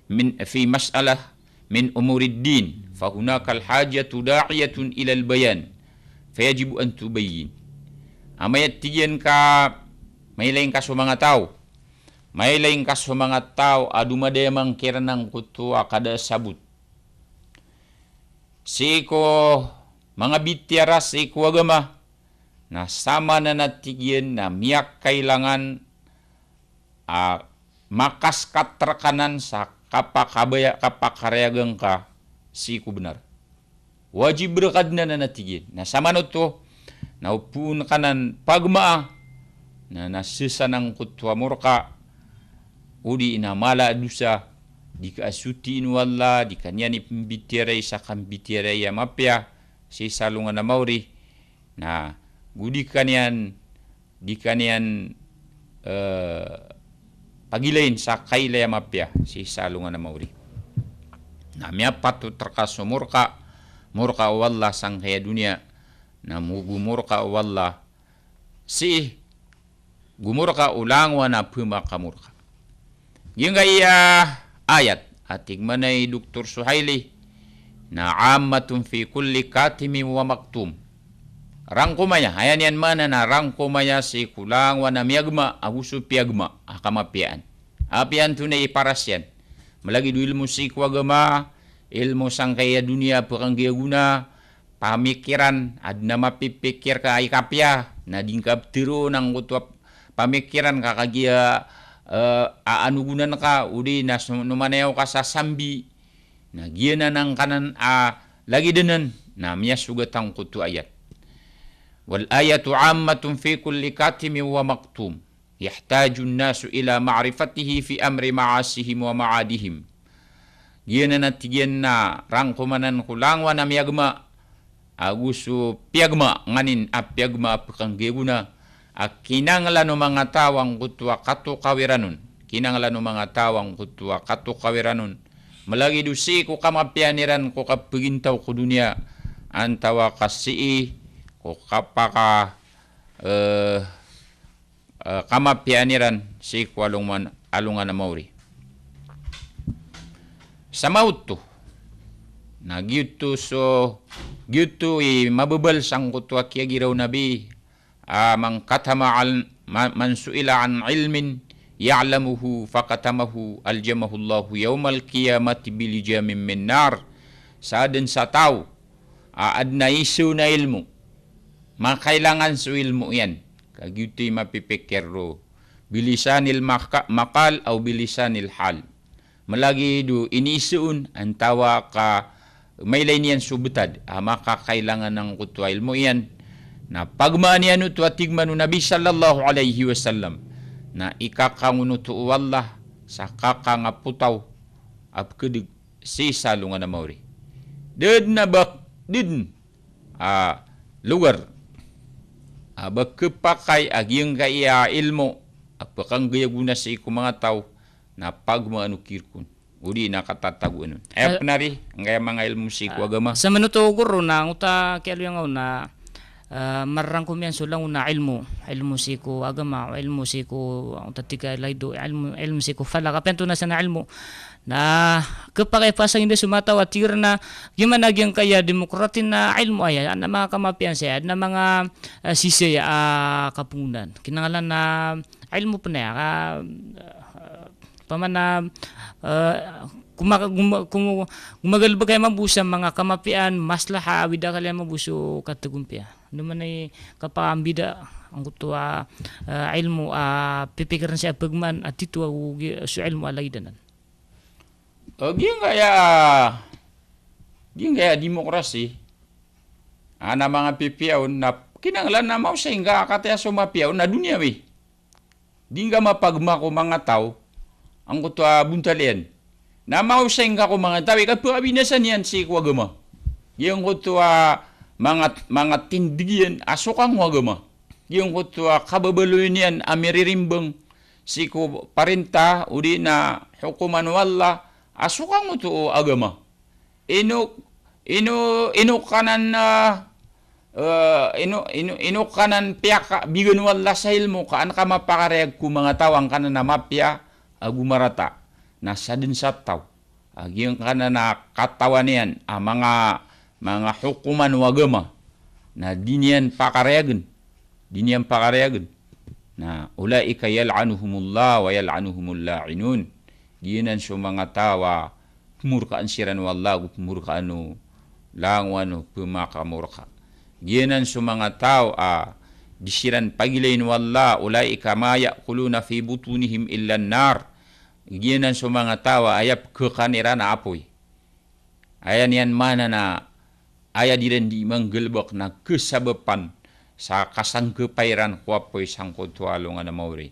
min, fi mas'alah min umurid din, fa hunakal hajatu da'iyatun ilal bayan, fa yajibu an tubayyin. Amay a tig iyan ka mailay ngka so manga taw, mailay ngka so manga taw a domadayamang kiran angkoto a kada sabot sii ko manga bitiyara sii ko agama, na samanan a tig iyan na miyakailangan a makaskat rka nan sa kapakabaya, kapakarayaga ngka sii ko bnar. Wajib rka dn anan a tig iyan. Na samanoto, na o phoon ka nan pagmaa, na, na sesa nangkoto a morka, odi na mala a dosa, di ka a sotiin o Allah, di ka niyan ipmbitiyarai sa kambitiyarai a mapiya, sii sa alongan a maori, na go di ka niyan, di ka niyan, eh, pagilain sa kailay a mapiya, sii sa alongan a maori. Na miyapatot rka so morka, morka o Allah sangkaya doniya, na mo-, go morka o Allah, sii, go morka o langowan a pmakamorka. Giyangkaya ayat a tig mambo i Doktor Suhaili na ammatun fi kulli katimin wa maktum. Rangkomaya, aya niyan maana na rangkomaya sii ko langowan a miyagma ago so piyagma a kamapiyaan. Apiya antonaa i paras iyan. Malagid o ilmo sii ko agama, ilmo sangkaya doniya a pkanggiya gona, pamikiran, adn a mapipikir ka a ikapiya, na di ngka ptharoon angkoto a pamikiran ka kagiya, eh, a anogonan ka, odi na so-, nomanayaw ka sa sambi, na giyanan angkanan a lagid anan, na miyasogat angkoto a ayat. Wal ayatu ammatun fi kulli katimin wa maktum. Yahtajun nasu ila ma'rifatihi fi amri ma'asihim wa ma'adihim. Giyanan a tig iyan na rangkomanan ko langowan a miyagma, ago so piyagma, nganin a piyagma a pkanggiya gona, a kinanglan o manga taw angkoto a katokawiran on. Kinanglan o manga taw angkoto a katokawiran on. Malagid o sii ko kamapiyaan iran ko kapagintaw ko doniya, antawaa ka sii ko kapaka, eh, eh, kamapiyaan iran sii ko alongan, alongan a maori. Sa maoto, na giyoto so, giyoto i mababal sangkoto a kiyagiraw o Nabi, ah, man katama al-, ma-, man su'ila an ilmin ya'lamuhu fakatamahu aljamahu Allahu yawmal qiyamati bilijamin min nar. Sa adn sa taw a adn a isoon a ilmo, makailangan so ilmo iyan, ka giyoto i mapipikir ron, bilisanil maka-, maqal aw bilisanil hal. Malagid o iniisoon, antawaa ka mailay niyan so btad a makakailangan angkoto a ilmo iyan, na pagmaan iyan oto a tig man o Nabi sallallahu alaihi wasallam, na ikakangon oto o Allah sa kakangapotaw a pkadg sii sa alongan a maori. Da dn a ba, da dn a lugar a ba khapakay a giyangkaya ilmo a pkanggiya gona sii ko manga taw na pagmaan o kirk on, odi na katatagoan on. Aya pn ari, angkaya manga ilmo sii ko agama. Sa manoto goro na angkoto a kiyaaloy angka on na, ah, marangkom iyan so langon a ilmo, ilmo sii ko agama, ilmo sii ko, angkoto a tig ka lagid o, ilmo, ilmo sii ko falak, apiya antonaa san a ilmo. Na khapakay a pasangin dn so manga taw a tig iran a, giya man a giyangkaya demokrati na ilmo aya, adn a manga kamapiyaan saya, adn a manga, eh, sisaya a kapongodan. Kinanglan a ilmo pn aya, ka, eh, pamana, eh, koma-, koma-, koma-, komagalbk aya mambo sa manga kamapiyaan, maslaha, awid a akal aya mambo so katagompiya. Ino man i kapakambida angkoto a, eh, ilmo a pipikiran saya a pagmaan a tito ago gi-, so ilmo a lagid anan. O, giyangkaya, giyangkaya demokrasi, adn a manga pipiya on na kinanglan a maosay ngka a kataya so mapiya on na doniyawi. Di ngka mapagma ko manga taw angkoto a bontal iyan. Na maosay ngka ko manga taw i kapkabinasa niyan sii ko agama. Giyangkoto a manga, manga tindg iyan a sokang o agama. Giyangkoto a kababaloy niyan a miririmbang sii ko parinta odi na hokoman o Allah a sokang oto o agama. Ino, ino, ino ka nan, ah, eh, ino, ino, ino ka nan piyakabigan o Allah sa ilmo ka an ka mapakarayag ko manga taw angkanan a mapiya ago marata. Na sadn sa taw a giyangkanan a katawan iyan a manga, manga hokoman o agama na di niyan pakarayagn. Di niyan pakarayagn. Na, ulaika yal'anuhumullah wa yal'anuhumul la'inun. Giyanan so manga taw a pmorkaan siran o Allah ago pmorkaan o langowan o pmakamorka. Giyanan so manga taw a di siran pagilain o Allah, ulaika ma ya'kuluna fi butunihim illan nar. Giyanan so manga taw a aya pkhakan iran na apoy. Aya niyan maana na aya di ran di manggalbk na kasabapan sa kasangkapa iran ko apoy sangkoto a alongan a maori.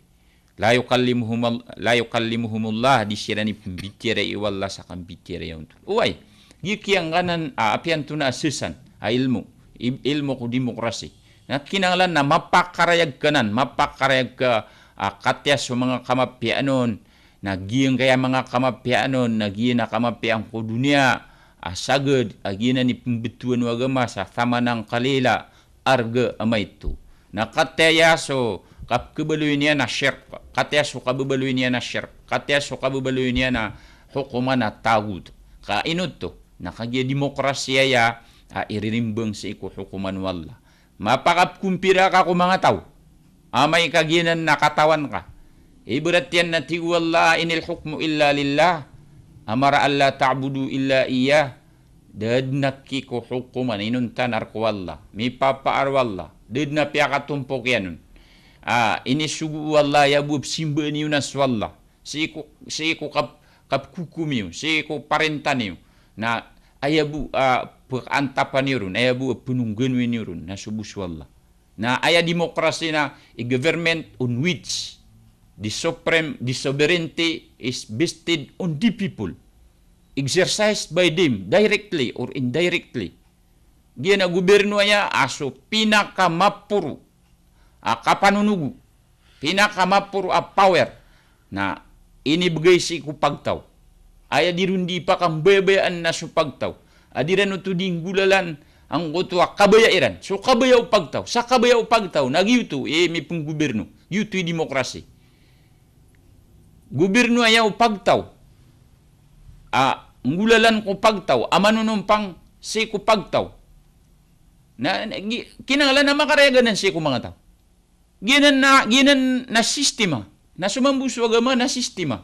La yukallimuhum-, la yukallimuhumullah, di siran i pmbitiyarai o Allah sa kambitiyaraya on to. Oway, giya kiyangkanan a apiya antonaa a sesan a ilmo, i-, ilmo ko demokrasi. Na kinanglan na mapakarayag ka nan, mapakarayag ka, a, katiya so manga kamapiyaan on, na giyangkaya manga kamapiyaan on, na giya na kamapiyaan ko doniya a sagad a giyanan i pmbtowan o agama sa thamanan qalila, arga a maito. Na katiya so kababaloy niyan na shirk, katiya so kababaloy niyan na shirk, katiya so kababaloy niyan na hokoman a tagut. Ka ino oto, na kagiya demokrasi aya a iririmbang sii ko hokoman o Allah. Mapakapkompira ka ko manga taw. Amay ka giyanan na katawan ka. Ibarat iyan na tig o Allah, "Inil hukmu illa lillah. Amara alla ta'budu illa iyyah." Da dn a kikohokoman, inonta na rk o Allah. Mipapaar o Allah. Da dn a piyakatompok iyan on. A, inisogo o Allah, aya bo a pzimbaa niyo na so Allah. Sii ko, sii ko kap-, kapkokom iyo, sii ko parinta niyo. Na aya bo a pkaantapan iyo ron, aya bo a pnongganowi niyo ron, na so bo so Allah. Na aya demokrasi na a government on which the supreme, the sovereignty is vested on the people, exercised by them directly or indirectly. Giya na gobyerno aya a so pinakamaporo a kapanonogo, pinakamaporo a power na inibgay sii ko pagtaw. Aya di ron di pakambayabayaan na so pagtaw a di ran oto di nggolalan angkoto a kabaya iran. So kabaya o pagtaw, sa kabaya o pagtaw na giyoto i mipnggobyerno, giyoto i demokrasi. Gobyerno aya o pagtaw a nggolalan ko pagtaw a manonompang sii ko pagtaw. Na, na, gi-, kinanglan a makarayag anan sii ko manga taw. Giyanan na, giyanan na sistema. Na so mambo so agama na sistema.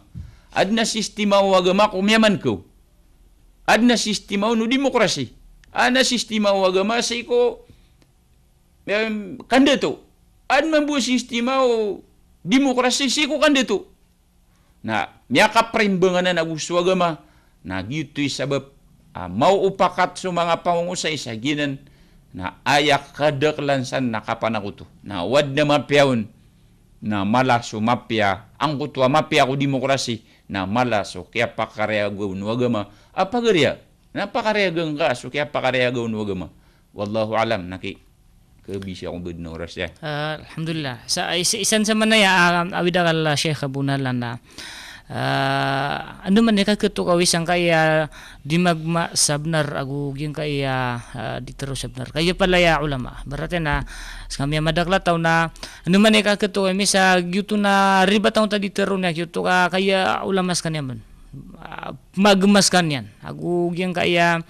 Adn a sistema o agama ko miyamankaw. Adn a sistema o demokrasi. Adn a sistema o agama sii ko, em, kandato. Adn mambo a sistema o demokrasi sii ko kandato. Na miyakaprimbang anan ago so agama, na giyoto i sabap a maoopakat so manga pangongosay sa giyanan, na aya kadaklan san na kapanakoto. Na o adn a mapiya on, na mala so mapiya, angkoto a mapiya ko demokrasi, na mala so kiyapakarayag on o agama a pagariya. Na pakarayag angka so kiyapakarayag on o agama. Wallahu a'lam, na ki, kabisi ako bo dn a oras iyan. Ah, alhamdulillah. Sa, is-, isan sa manaya, ah, awid akal, ah, Sheikh Abu Nahlan na, ah, andamanaya i kakhatokawi sangkaya di magma sa bnar ago giyangkaya, ah, di tero sa bnar. Kaya palaya ulama. Berarti na, sa kami a madakl a taw na, andamanaya i kakhatokawi mi sa giyoto na ribat angkoto a di tero niyan giyoto ka, kaya ulama skaniyan man. Ah, magma skaniyan. Ago giyangkaya,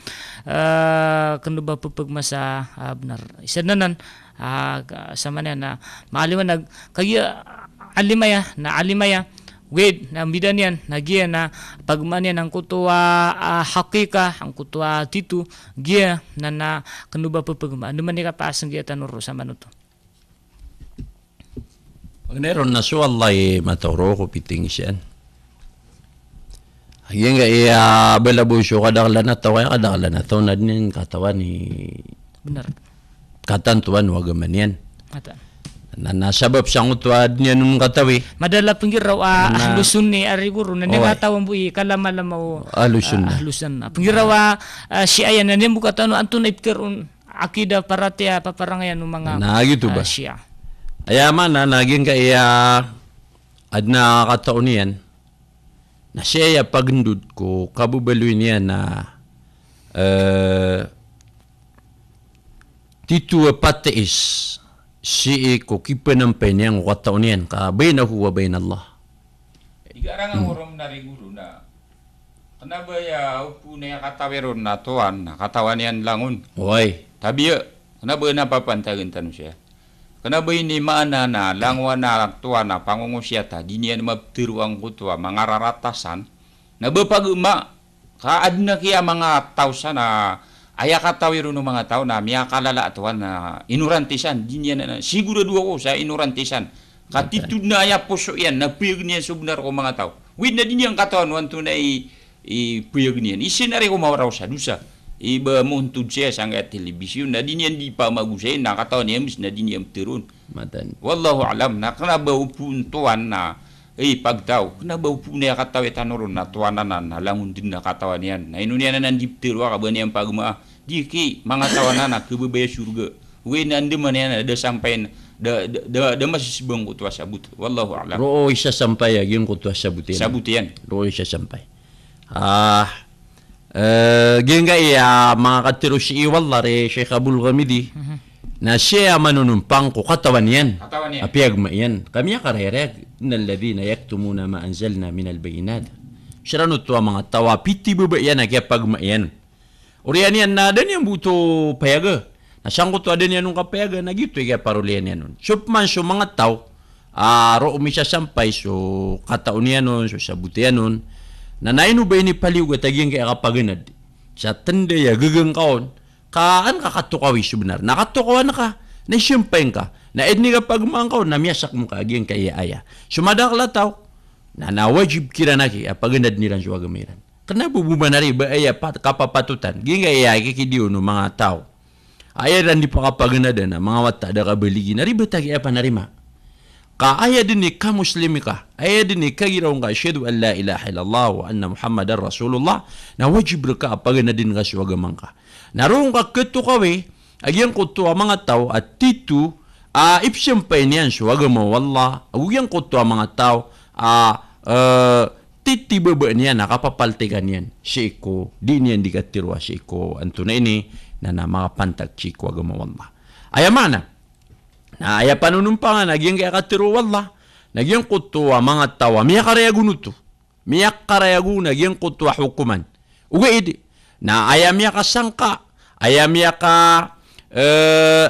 ah, kna o ba ppgma sa, ah, bnar. Isa dn anan, ah, ka-, sa manaya na, maaliwan a, kagiya alim aya, na alim aya, wid, na mbida niyan, na giya na pagmaan iyan angkoto a, ah, hakika, angkoto a tito, giya na, na kna o ba ppgma. Andamanaya i kapasang giya tano ron sa manoto. Paganay ron na so Allah i matao ron ko piting siyan. Giyangkaya bala bo so kadaklan a taw, kaya kadaklan a taw na dn iyan katawan i, bnar, katantowan o agama niyan. Mata. Na, na sabap sangkoto a dn iyan on katawi. Madakl a pnggiraw a, na, Ahlus Sunni a rigoro na, oway, niyan katawan bo i kalamalama o Ahlus Sunnah. Ah, Ahlus Sunnah. Pnggiraw a, ah, Shia iyan na niyan bo katawan o antonaa i ptharoon akida, paratiyaya, paparangayan o manga, na giyoto, ah, ba, Shia. Aya maana na giyangkaya adn a katao niyan na siya aya pagndod ko kababaloy niyan na, eh, tito a patis sii ko kipanampay niyan ko katao niyan ka bainahu wa bainallah. Di ka rang, hmm, a orom na rigoro na Kna ba aya opama na aya katawi ron na toan, na katawan iyan langon. Oway. Tabiya, kna ba na papantagan tano siya. Kna ba ini maana na langon a toan a pangongosiyata, di niyan maptharo angkoto a manga raratasan. Na ba pagma, ka adn a kiya manga taw san a aya katawi ron o manga taw na miyakalala a toan na inorantisan, di niyan na, sigurado ako sa inorantisan. Ka tito na aya poso iyan, na payag iyan so bnar ko manga taw. Wid na di niyan katawan o antonaa i, i payag iyan. Isa na ri ko mawaraw sa dosa. Iba montod saya sangkaya telebisyon, na di niyan di pamagosay, na katawan iyan, na di niyan pteron. Wallahu a'lam. Na kena ba opon towan na, eh, pagtaw. Kena ba opon aya katawi tano ron, na towan anan, na langon den na katawan iyan. Na ino niyan anan di ptero a, ka ba niyan pagmaa. Di ki, manga taw anan a kebebaya sorga. Ogaid na andamanaya na da sampay, da, da, da, da masisebang ko towa sabot. Wallahu a'lam. Roo isa sampay a giyangkoto a sabot iyan. Sabot iyan. Roo isa sampay. Ah, eh, giyangkaya manga katero sii o Allah, re Sheikh Abul Ghamidi. Mhm. Na siya manonompang ko katawan iyan. Katawan iyan. A piyagma iyan. Ka miyakarayarayag. Innal ladhina yaktumuna ma anzalna minal bayyinat. Siran oto a manga taw a pitibaba iyan a kiyapagma iyan. Oriyan iyan na da niyan bo oto payaga. Na sangkoto a da niyan on kapayaga, na giyoto i kiyaparoliyan iyan on. So pman so manga taw a roo misasampay so katao niyan on, so sabot iyan on. Na, na ino ba inipaliyogat a giyangkaya kapaganad sa tenda a gaga ngka on, ka an ka katokawi so benar. Na katokawan ka, na isampay ngka. Na aya den i kapagmaan ka on, na miyasakm ka a giyangkaya aya. So madakl a taw, na, na wajib kiran aki a paganadn iran so agama iran. Kena bo bo man a riba aya pat-, kapapatotan. Giyangkaya kikidiyo o manga taw a aya iran di pakapaganadan a manga wata a da kabaligi, na riba taki a panarima. Ka aya den i kamuslim ka, aya den i kagiraw ngka, ashhadu an la ilaha illallah wa anna Muhammadan Rasulullah, na wajib rka a paganadn ka so agama ngka. Na roo ngka katokawi a giyangkoto a manga taw a tito a ipsampay niyan so agama o Allah, ago giyangkoto a manga taw a, eh, titibaba niyan a kapapaltikan iyan sii ko di niyan di katero a sii ko antonaa ini, na, na makapantag sii ko agama o Allah. Aya maana, na aya panonompangan a giyangkaya katero o Allah, na giyangkoto a manga taw a miyakarayag on oto. Miyakarayag on a giyangkoto a hokoman. Ogaid na aya miyakasangka, aya miyaka, eh,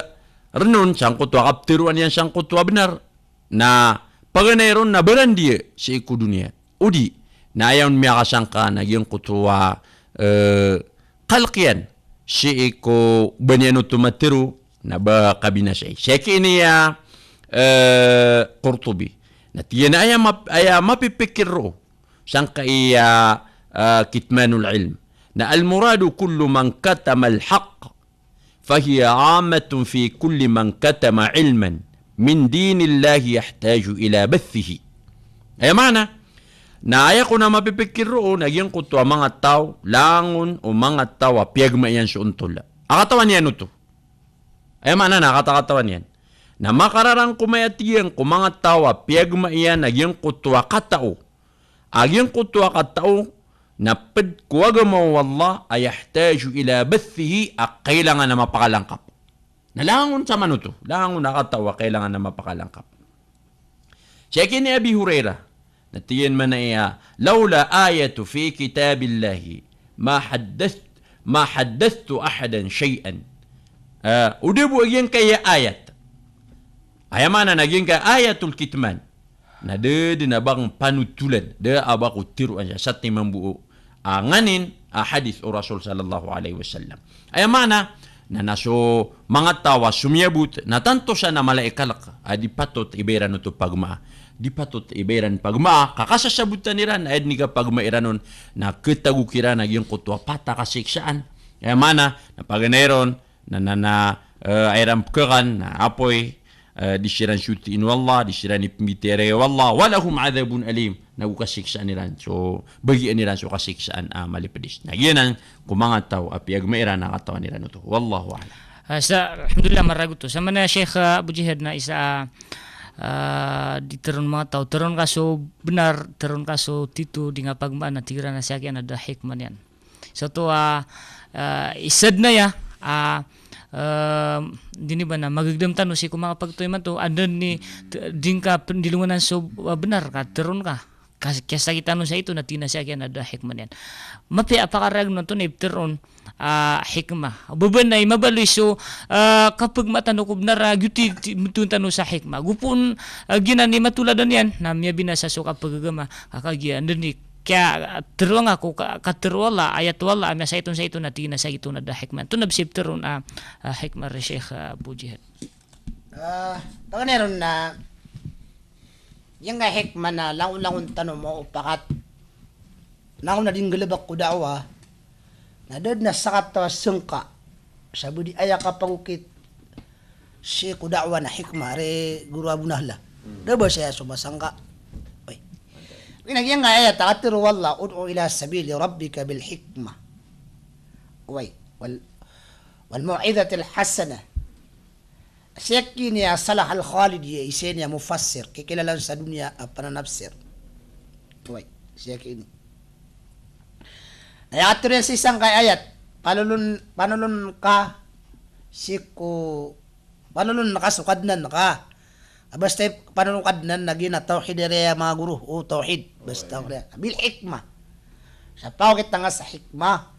renon sangkoto a kapteroan iyan sangkoto a benar, na paganay ron na barandiya sii ko doniya. O di na aya on miyakasangka na giyangkoto a, eh, kalk iyan sii ko ba niyan oto matero, na ba kabinasai. Sii ki ini a, eh, Qurtubi. Na tig iyan a aya map-, aya mapipikir roo sangkai a, eh, kitmanul ilm. Na al-muradu kullu man katama al-haqq, fahiya ammatun fi kulli man katama ilman min dinillahi yahtaju ila bathihi. Aya maana, na aya kon a mapipikir roo na giyangkoto a manga taw, langon o manga taw a piyagma iyan so ontol a katawan iyan oto. Aya maana na katakatawan iyan. Na makararangkom aya tig iyan ko manga taw a piyagma iyan a giyangkoto a katao. A giyangkoto a katao na ped ko agama o Allah a yahtaju ila bathihi, a kailangan a mapakalangkap. Na langon sa manoto, langon a katao a kailangan a mapakalangkap. Sii ki ini Abi Hurairah, na tig iyan man aya, "Laula ayatu fi kitabillahi ma haddath-, ma haddathtu ahadan shay'an." Ah, o da bo a giyangkaya ayat. Aya maana na giyangkaya ayatul kitman. Na da den a ba panotolan, da a ba ko teroan sa satiman bo a nganin a hadith o Rasul sallallahu alaihi wasallam. Aya maana na, na so manga taw a somiyabot na tanto sa na mala i kalk a di patot i ba iran oto pagmaa. Di patot i ba iran pagmaa, ka kasasabotan iran a aya den i kapagma iran on na ketagok iran a giyangkoto a pat a kasiksaan. Aya maana na paganay ron na, na, na, eh, aya iran pekakan na apoy, eh, di siran sotiin o Allah, di siran ipembitiyarai o Allah, "Walahum adhabun alim." Na go kasiksaan iran so, bagian iran so kasiksaan a malipedis. Na giyanan ko manga taw a piyagma iran a katawan iran oto. Wallahu a'lam. Ah, sa, alhamdulillah, maragoto. Sa mana Sheikh, ah, Abu Jihad na isa, ah, di teron manga taw, teron ka so benar, teron ka so tito, di nga pagmaan, na tig iran a sii kiyan a da hikmah niyan. So oto a, ah, isa den aya a, ah, di niyan ba na magegedam tano sii ko manga pagtaw imanto, anda ni t-, di ngka pen-, dilonganan so, ah, benar ka, teron ka. Kas-, kiyasakit tano sa ito na tig iyan a sii kiyan a da hikmah niyan. Mapiya a pakarayag on oto na ipteron, ah, hikmah. Ba ba na i mabaloy so, ah, kapegmaa tano ko benar a giyoto i, ti-, metoon tano sa hikmah. Go pen, ah, giyanan i matoladan iyan na miyabinasa so kapegagama. Ka kagiya anda ni kiyateroa ngka ko ka-, katero o Allah, ayat o Allah, a miyasakit on sa ito na tig iyan a sii kiyan oto na da hikmah. Oto na bes i pteron a, a hikmah, re Sheikh, a, Abu Jihad. A, paganay ron na, giyangkai a hikmah na langon-langon tano maopakat. Langon a di nggalebek ko da'wah. Na da dn a sakataw a sangka sa ba di aya kapagokit sii ko da'wah na hikmah, ari Guru Abu Nahla. Hmm. Da ba saya so masangka. Oway. Ino giyangkai a ayat a katharo o Allah, "Ud'u ila sabili rabbika bil hikmah." Oway. Wal, wal maw'izatil hasanah. Sii ki niya Salah Al-Khalidi, isa niyan a mufassir, kikilalaan sa doniya a pananafsir. Oway, sii ki ini. Na aya katharo iyan sii sangkai a ayat, panolon, panolon ka sii ko, panolon ka so Kadnan ka. Basta i panolon o Kadnan na giya na tawhid iyan a manga guru, o tawhid. Basta o kaya. Bil hikmah. Sa pagokit angka sa hikmah.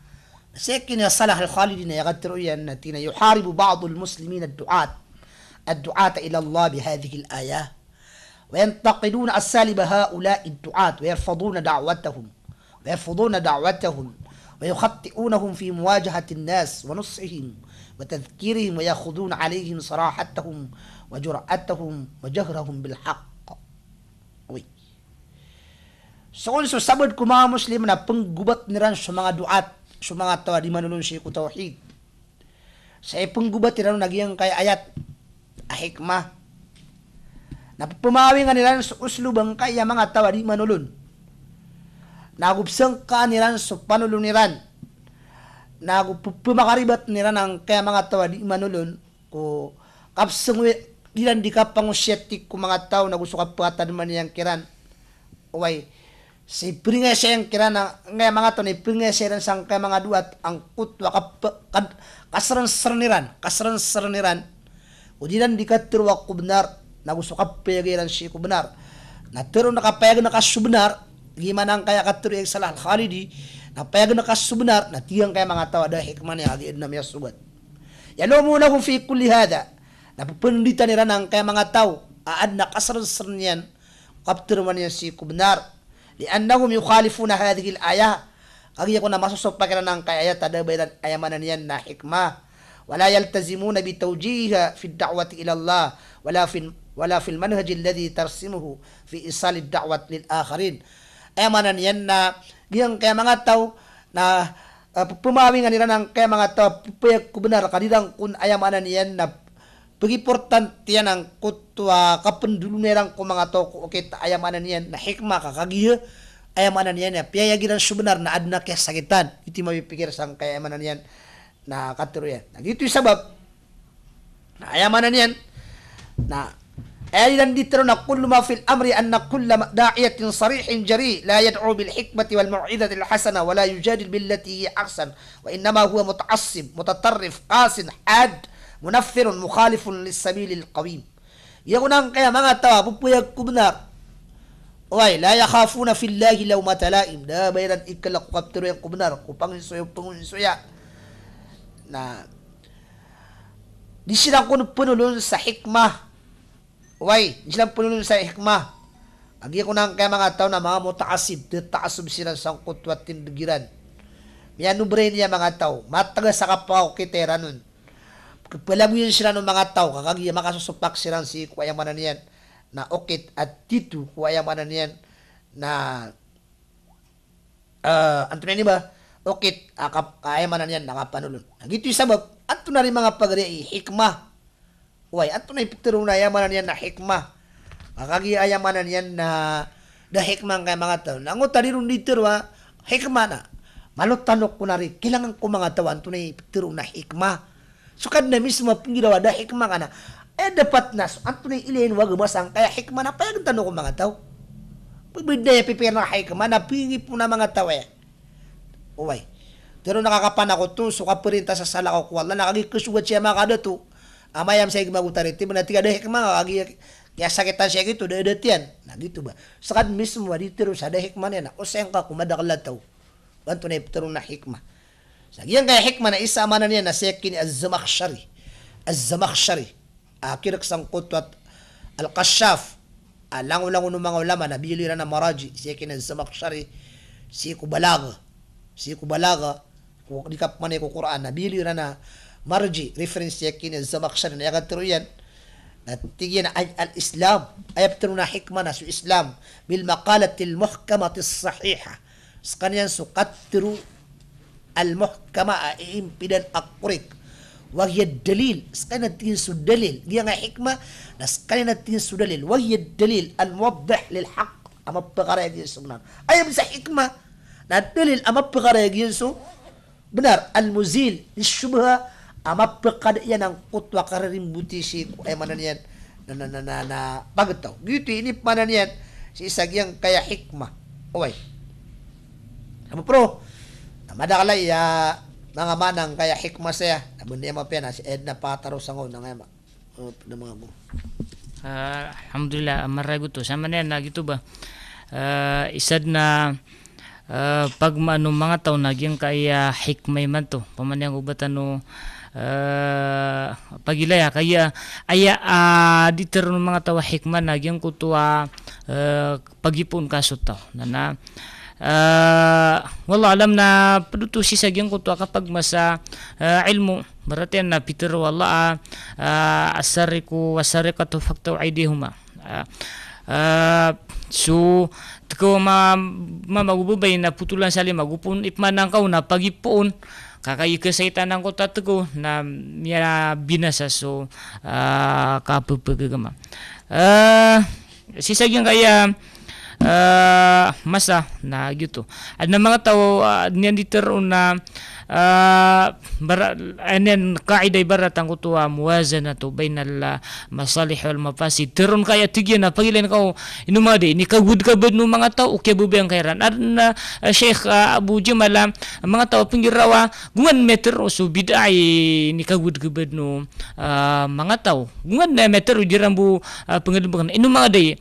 Sii ki niya Salah Al-Khalidi na aya katharo iyan na tig iyan a, "Yuharibu ba'dul muslimina ad-du'at, ad-du'ata ila Allah bi hadhihi al-ayah. Wa yantaqiduna asalib ha'ula'i ad-du'at, wa yarfuduna da'watahum, wa yarfuduna da'watahum, wa yukhatti'unahum fi muwajahati an-nas wa nushihim, wa tadhkirihim, wa ya'khuduna alayhim sarahatahum, wa jur'atahum, wa jahrahum bil haqq." Oway. So kon so sabaad ko manga Muslim na pnggobatn iran so manga du'at, so manga taw a di manolon sii ko tawhid. Sa ipnggobat iran on a giyangkai a ayat a hikmah. Na pphamawingan iran so uslub angkai a manga taw a di manolon. Na ago psangkaan iran so panolon iran. Na ago pphamakaribatn iran angkai a manga taw a di manolon. Ko kapsngowi iran di kapangosiyati ko manga taw na go so kapatadman iyan kiran. Oway, sii pringasa iyan kiran angkai a manga taw na ipringasa iran sangkai a manga du'at angkoto a kap-, kad-, kasrnsrn iran, kasrnsrn iran. O di iran di katharo ko bnar, na go so kapayag iran sii ko bnar. Na tharoon a kapayagn ka so bnar, giya maana angkai a katharo iyan i Salah Al-Khalidi, na payagn ka so bnar, na tig angkai a manga taw a da a hikmah niyan a giya adn a miyasogat. Yalumunahum fi kulli hadha. Na pphanditan iran angkai a manga taw a adn a kasrnsrn iyan, kaptharoman iyan sii ko bnar. Li'annahum yukhalifuna hadhihi al-ayah. Kagiya kon na masosopak iran angkai a ayat a da a ba iran, aya maana niyan na hikmah. Wa la yaltazimuna bi tawjihiha fi ad-da'wati ila Allah, wala fil, wala fil manhaj alladhi tarsimuhu fi isal ad-da'wat lil akharin. Aya maana niyan na giyangkai a manga taw na ah, pphamawingan iran angkai a manga taw a ppayag ko bnar, ka di iran kon, aya maana niyan na pagimportantiyan angkoto a kapndolona iran ko manga taw ko okit a, aya maana niyan na hikmah, ka kagiya, aya maana niyan na piyayag iran so bnar na adn a kiyasakitan. Giyoto i mapipikir sangkai a, aya maana niyan na katharo iyan. Na giyoto i sabap. Na aya maana niyan na aya iran di tharoon na kullu ma fil amri anna kulla ma-, da'iyatin sarihin jari la yad'u bil hikmati wal maw'izatil hasanah wa la yujadilu billati hiya ahsan wa innama huwa muta'assib, mutatarrif, qasin, had, munaffirun, mukhalifun lis sabilil qawim. Giya kon angkai a manga taw a ppayag ko bnar. Oway, la yakhafuna fillahi lawmata la'im. Da a ba iran ikalk ko kaptharo iyan ko bnar, ko panginsoya o panginsoya. Na di siran kon pnolon sa hikmah. Oway, di siran pnolon sa hikmah. Kagiya kon angkai a manga taw na manga muta'assib, tata'assub siran sangkoto a tindg iran. Miyanobra ini a manga taw, matgas a kapakaokita iran on. Kepelagoyan siran o manga taw, ka kagiya makasosopak siran sii ko, aya maana niyan na okit a tito ko, aya maana niyan na, eh, antonaa ini ba, okit a kap-, aya maana niyan na kapanolon. Na giyoto i sabap, antonaa i manga pagari i hikmah. Oway, antonaa i ptharoon a, aya maana niyan na hikmah. Ka kagiya, aya maana niyan na da hikmah angkai a manga taw. Na angkoto a di ron di tharoa hikmah na malo tano kon ari, kailangan ko manga taw antonaa i ptharoon a hikmah. So Kadnan mismo a pnggiraw a da hikmah ka na, eh, dapat na so antonaa i ilay o agama sangkai a hikmah na payagn tano ko manga taw. Pbida aya pipikir a hikmah na pnggipon a manga taw aya. Oway. Tharoon a kakapanakoto so kaparinta sa salakaw ko Allah na kagiya kasogat siya a manga kadato a mayam sa igma go tariti, na tig a da hikmah ka kagiya kiyasakitan siya giyoto, da a datiyan. Na giyoto ba. So Kadnan mismo a di tharoon sa da hikmah niyan na osay ngka ko madakl a taw. Antonaa i ptharoon a hikmah. Sa giyangkai a hikmah na isa a maana niyan na sii ki ini Az-Zamakhshari. Az-Zamakhshari. A kirk sangkoto a Al-Kashaf. A langolangon o manga ulama na biyaloy iran a maraji sii ki ini Az-Zamakhshari. Sii ko balagha. Sii ko balagha. Ko di kapmanay ko Qur'an na biyaloy iran a maraji. Reference sii ki ini Az-Zamakhshari na aya katharo iyan. Na tig iyan a al-Islam. Aya ptharoon a hikmah na so Islam. Bil maqalatil muhkamatis sahihah. Skaniyan so katharo al-muhkama, a iimpidan a korik. Wa hiya dalil, skaniyan a tig iyan so dalil. Giyangkai a hikmah na skaniyan a tig iyan so dalil. Wa hiya dalil al-muwaddih lil haqq, a mapakarayag iyan so bnar. Aya bnar sa hikmah na dalil a mapakarayag iyan so bnar, al-muzil lish-shubha, a mapakada iyan angkoto a karirimboti sii ko, aya maana niyan na, na, na, na, na pagtaw. Giyoto i inipmaana niyan sii sa giyangkai a hikmah. Oway. Amo pro, na madakl aya manga maana angkai a hikmah saya. Na bnar aya mapiya na si Edna pataro sangkaw na ngaya ma- Ah, pd a manga guro. Ah, alhamdulillah, ah, marayag oto. Sa maana niyan na giyoto ba. Ah, isa dn a, ah, pagmaana o manga taw na giyangkai a hikmah imanto. Opama niyan ko ba tano, ah, pagilaya, ka aya, aya, ah, di tharoon o manga taw a hikmah na giyangkoto a, ah, pagipoon ka so taw. Na, na, ah, wallahu a'lam na pd oto sii sa giyangkoto a kapagmasa, ah, ilmo. Ibarat iyan na pitharo o Allah a, ah, as-sariqu was-sariqatu faqta'u aydiyahuma. Ah, ah, so, tkaw a ma-, mama go babay na potolan sa lima go poon, ipmaana ngka on na pagipoon. Ka kagiya kasaitan angkoto a tkaw na miyabinasa so, ah, kapphagagama. Ah, Sii sa giyangkaya, ah, masa na giyoto. Adn a manga taw, ah, niyan di tharoon na, ah, bara-, ah, niyan qaida ibarat angkoto a muwazanatu bainal, ah, masalih wal mafasid. Tharoon ka aya tig iyan a pagilayn ka o ino manga da i, inikagowad ka badn o manga taw o kiyababayaan ka iran. Adn a, ah, Sheikh, ah, Abu Jamal, ah, manga taw a pnggiraw a gowani miyatharo so bid'ah i inikagowad ka badn o, ah, manga taw. Gowani miyatharo iran bo, ah, pnggiraw a ino manga da i,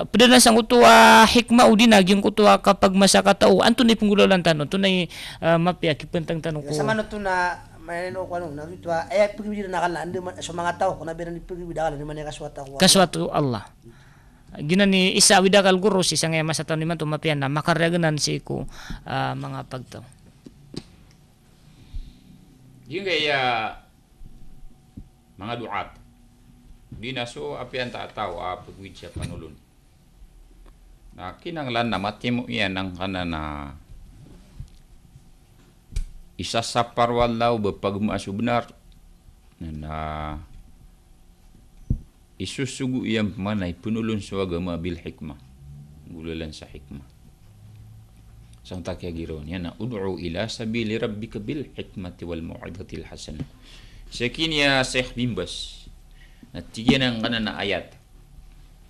pd anan sangkoto a hikmah odi na giyangkoto a kapagmasa ka taw, antonaa i pnggolalan tano, antonaa i, ah, mapiya a kipantang tano ko. Samanoto na, maino ko ano, na giyoto a, eh, pagibida na kala, anda man, so manga taw, ko na biran di pagibida kala, di man iya kaswat ako. Kaswat o Allah. Giyanan i isa a awida akal guro sii sangkaya masa tano imanto mapiya na makarayag anan sii ko, ah, manga pagtaw. Giyangkaya manga du'at. Di na so apiya antaa a taw a pagowid sa panolon. Na kinanglan na matimo iyan angkanan a isasapar o Allah o ba pagmaa so bnar. Na, na isosogo iyan pman a ipanolon so agama bil hikmah. Golalan sa hikmah. Sangta kiyagiraw niyan na, "Ud'u ila sabili rabbika bil hikmati wal maw'izatil hasanah." Sii ki niyan Sheikh bin Baz. Na tig iyan angkanan a ayat.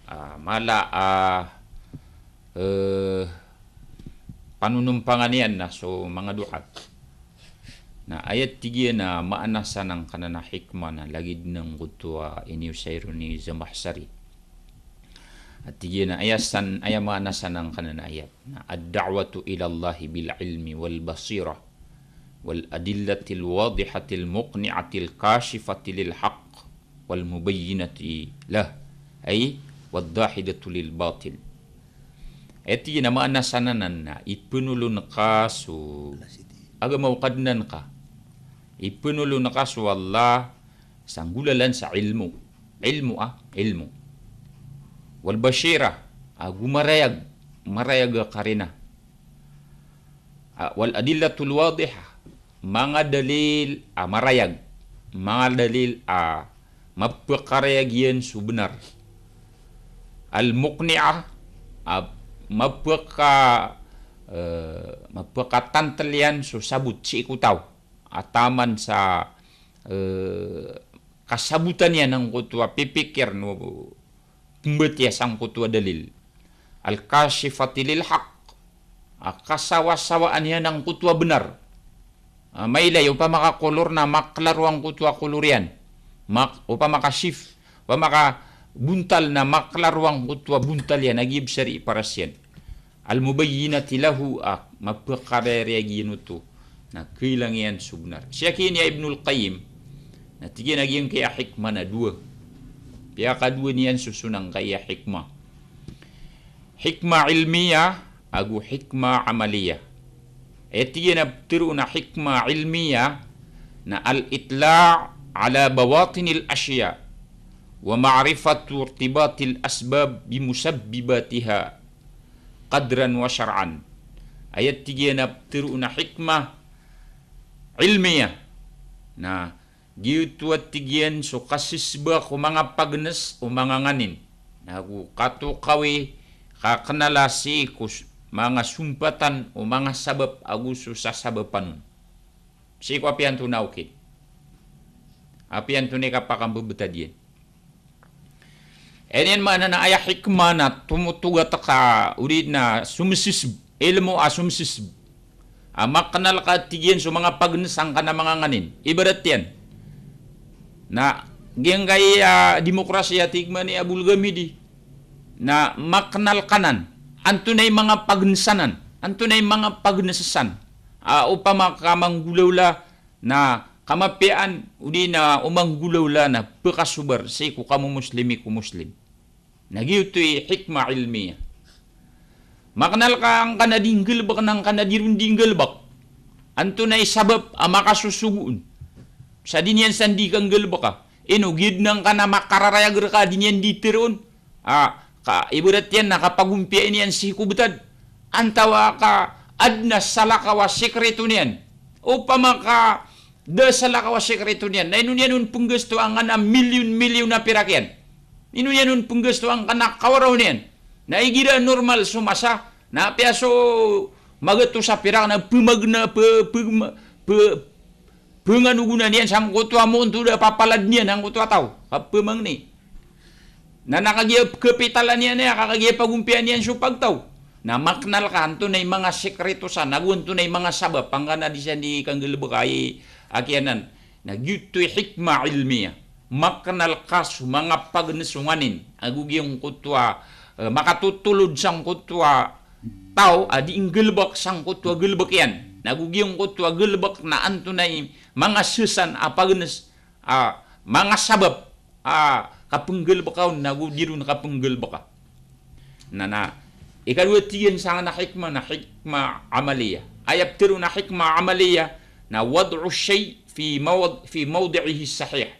Ah, mala, ah, eh, panonompangan iyan na so manga du'at. Na aya tig iyan a maana san angkanan a hikmah na lagid angkoto a iniosay ron i Zamakhshari. A tig iyan a aya san, aya maana san angkanan a ayat. Na ad-da'watu ila Allahi bil ilmi wal basirah wal adillatil wadihatil muqni'atil kashifati lil haqq wal mubayyinati lah, ay, wad dahidatu lil batil. Aya tig iyan a maana san anan na ipanolon ka so agama o Kadnan ka. Ipanolon ka so Allah sa nggolalan sa ilmu. Ilmu, ah, ilmu. Wal basirah, ago marayag, marayag a karina. Ah, wal adillatul wadihah, manga dalil a marayag, manga dalil a mapkarayag iyan so bnar. Al muqni'ah, a mapka-, eh, mapkatantel iyan so sabot sii ko taw a taman sa, eh, kasabotan iyan angkoto a pipikir o pmbatiya sangkoto a dalil. Al kashifati lil haqq, a kasawasawaan iyan angkoto a bnar. Ah, mailay, opama ka kolor na maklaro angkoto a kolor iyan. Mak-, opama ka shif-, opama ka bontal na maklaro angkoto a bontal iyan, a giya bsar i paras iyan. Al mubayyinati lahu, a mapkarayag iyan oto na kailang iyan so bnar. Sii ki niyan Ibnul Qayyim, na tig iyan a giyangkaya hikmah na dowa. Piyakadowa niyan so sangkaya hikmah. Hikmah ilmiyah ago hikmah amaliyah. Aya tig iyan a ptharoon a hikmah ilmiyah na al itla' ala bawatinil ashya' wa ma'rifatu irtibatil asbab bi musabbibatiha qadran wa shar'an. Aya tig iyan a ptharoon a hikmah ilmiya. Na giyoto a tig iyan so kasisbak o manga pagnes o manga nganin. Na go katokawi ka kenala sii ko s-, manga sompatan o manga sabap ago so sasabapan on. Sii ko apiya antonaa okit. Apiya antonaa i kapakambebetad iyan. Aya niyan maana na aya hikmah na tomotogat ka odi na someseseb, ilmo a someseseb. A makenal ka tig iyan so manga pagnes angkanan a manga nganin. Ibarat iyan. Na giyangkaya demokrasi a tig man i Abul Gamidi. Na makenal ka nan. Antonaa i manga pagnes anan. Antonaa i manga pagnes san. A opama ka manggolawla na kamapiyaan odi na o manggolawla na pekasobar sii ko kamomoslimi ko Muslim. Na giyoto i hikmah ilmiya. Makenal ka angkanan a di nggalebek na angkanan a di ron di nggalebek. Antonaa i sabap a makasosogo on sa di niyan san di kanggalebeka. Ino, giya den angkanan a makararayag reka a di niyan di teroon. A, ka, ibarat iyan na kapagompiya niyan sii ko betad. Antawaa ka aden a salakaw a sekreto niyan. Opama ka da a salakaw a sekreto niyan. Na ino niyan on penggastoa angkanan a milyon-milyon a pirak iyan. Ino niyan on penggastoa angkanan a kawaraw niyan. Na igira normal so masa, na apiya so magatos a pirak na pemagna, pe, pe, pe, penganogonan iyan sangkoto a montod a papalad niyan angkoto a taw. Kapemangni. Na na kagiya kapitalan iyan aya, ka kagiya pagompiyaan iyan so pagtaw. Na makenal ka antonaa i manga sekreto san, ago antonaa i manga sabap angkanan a di san di kanggalebeka i akiyanan. Na giyoto i hikmah ilmiya. Makenal ka so manga pagnes o nganin. Ago giyangkoto a, eh, makatotolod sangkoto a taw a di nggalebek sangkoto a galebek iyan. Na ago giyangkoto a galebek na antonaa i manga sesan a pagnes, a, manga sabap a kapenggalebeka on na ago di ron kapenggalebeka. Na, na, ikadowa tig iyan sangkanan a hikmah na hikmah amaliya. Aya petero na hikmah amaliya na wad'u shay fi mawd-, fi mawdi'ihi sahih.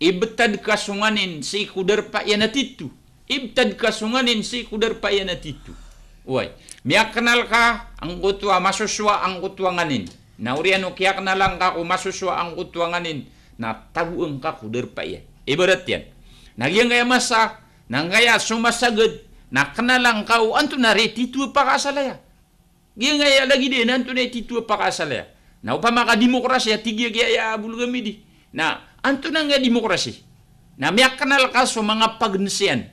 Ibetad ka so nganin sii ko darpa iyan a tito. Ibetad ka so nganin sii ko darpa iyan a tito. Oway. Miyakenal ka angkoto a masosowa angkoto a nganin. Na oriyan o kiyakenalan ka ko masosowa angkoto a nganin, na tagoan ka ko darpa iyan. Ibarat iyan. Na giyangkaya masa, na giyangkaya so masagad, na kenalan ka o antonaa i tito a pakaasal aya. Giyangkaya lagid iyan, antonaa i tito a pakaasal aya. Na opama ka demokrasi a tig iyan giya a Abul Gamidi. Na antonaa giyangkaya demokrasi. Na miyakenal ka so manga pagnes iyan.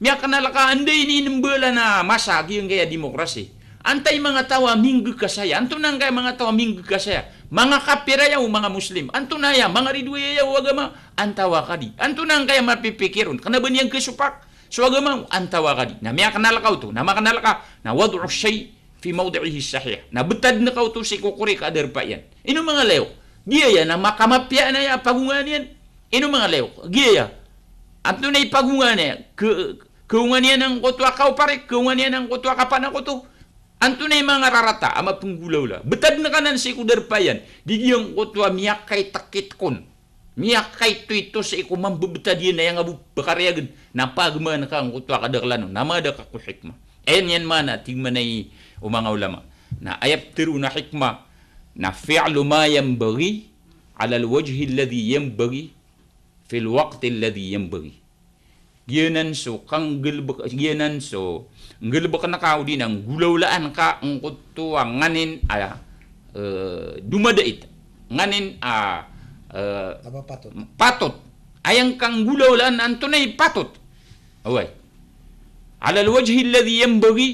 Miyakenal ka anda ini nembalan a masa giyangkaya demokrasi. Antaa i manga taw a minggekasaya. Antonaa giyangkaya manga taw a minggekasaya. Manga kapir aya o manga Muslim. Antonaa aya, manga ridoay aya o agama. Antawaa ka di. Antonaa giyangkaya mapipikir on. Kena ba niyan kesopak so agama, antawaa ka di. Na miyakenal ka oto. Na makenal ka. Na wad'u shay fi mawdi'ihi sahih. Na betad ka oto sii ko korek a darpa iyan. Ino manga layok. Giyaya na makamapiya na aya pagongan iyan. Ino manga layok. Giyaya. Antonaa i pagongan iyan. Ke, keongan iyan angkoto a kaoparik, keongan iyan angkoto a kapanakoto. Antonaa i manga rarata a mapenggolawla. Betad ka nan sii ko darpa iyan. Di giyangkoto a miyakaitekit kon. Miyakaitoito sii ko mambebetad iyan a aya nga bo pekarayagen. Na pagmaan ka angkoto a kadaklan on. Na mada ka ko hikmah. Aya niyan maana, tig man i o manga ulama. Na aya petero na hikmah. Na fi'lu ma yanbaghi ala al-wajhi alladhi yanbaghi fil waqti alladhi yanbaghi. Giyanan so kanggalebek, giyanan so nggalebeken ka odi na nggolawlaan ka angkoto a nganin a, eh, domadait. Nganin a, eh, patot. Aya ngka nggolawlaan antonaa i patot. Oway. Ala al-wajhi alladhi yanbaghi,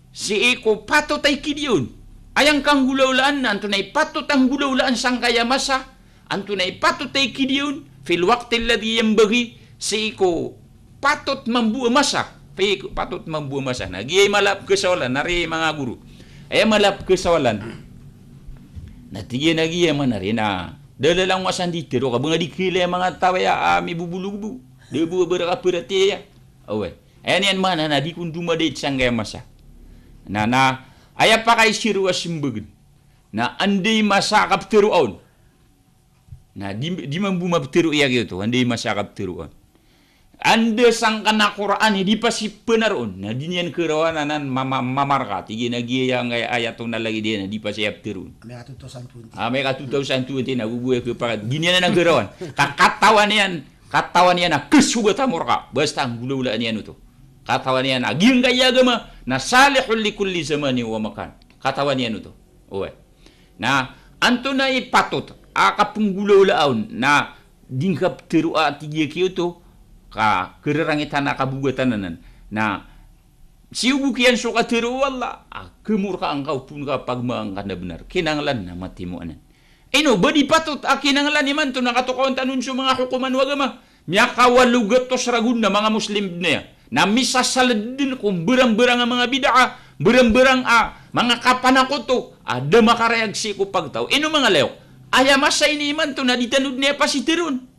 sii ko patot a ikidiya on. Aya ngka nggolawlaan antonaa i patot a nggolawlaan sangkaya masa. Antonaa i patot a ikidiya on, fil waqti alladhi yanbaghi, sii ko patot mambo a masa. Sii ko patot mambo a masa. Na giyai mala a pekesawalan, ari manga goro. Aya mala a pekesawalan. Na tig iyan a giyai man ari na da lalan o asan di tero ka, ba nga di kila aya manga taw aya a mibobolog bo. Da bo a ba reka peratiyaya. Oway. Aya niyan maana na di kon domadait sangkaya masa. Na, na, aya pakaisiro a sembagen. Na anda i masa a kapetero on. Na di, di mambo mapetero iya giyoto, anda i masa a kapetero on. Anda sangkanan a Qur'an i di pasipnar on, na di niyan karawan anan mama-, mamarka. Tig iyan a giya aya, aya to na lagid iyan a di pasipnar on. Amay ka two thousand twenty. Amay ka two thousand twenty na gogoya kepakad. Di niyan anan karawan. Ka katawan iyan, katawan iyan a kesogat a morka. Basta nggolawlaan iyan oto. Katawan iyan a giyangkaya agama na salihun li kulli zamanin wa makan. Katawan iyan oto. Oway. Na antonaa i patot a kapenggolawlaan na di ngka ptharoa a tig iyan kiyoto ka kerarangitan a kabogatan anan. Na siyogo kiyan so katharo o Allah a kemorkaan ka o phoon ka pagmaang ka na benar. Kinanglan na matimo anan. Ino ba di patot a kinanglan imanto na katokawan tano on so manga hokoman o agama? Miyakawalo gatos ragon a manga Muslim den aya. Na misasaled den ko mberang-berang a manga bid'ah, mberang-berang a manga kapanakoto a da makarayag sii ko pagtaw. Ino manga layok? Aya masa ini imanto na di tano den aya pasitharoon.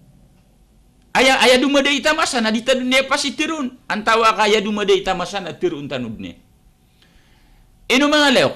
Aya, aya domadait a masa na di tano den aya pasitharoon. Antawa ka aya domadait a masa na tharoon tano den aya. Ino manga layok?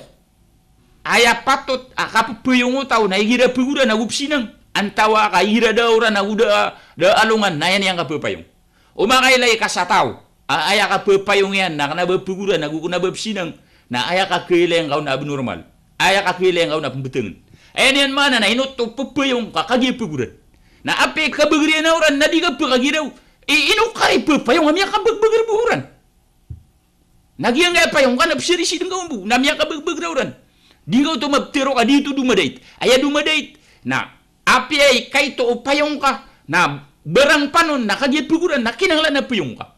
Aya patot a kapepayong o taw na igira pegoran ago pesinang. Antawa ka igira da oran ago da, da alongan na aya niyan kapepayong. O makailay ka sa taw a aya kapepayong iyan na kena ba pegoran ago kena ba pesinang, na aya kakailayan ka on na abnormal. Aya kakailayan ka on na pembetengen. Aya niyan maana na ino to pepayong ka kagiya pegoran. Na apiya i kabagr iyan a oran na di ka pekagiraw. I, ino ka i pepayong a miyakabagbagr bo oran. Na giyangkaya payong ka na psirisi den ka ombo, na miyakabagbagr a oran. Di ngka oto maptharo ka di oto domadait. Aya domadait na apiya i kaito o payong ka na barang panon na kagiya pegoran na kinanglan a payong ka.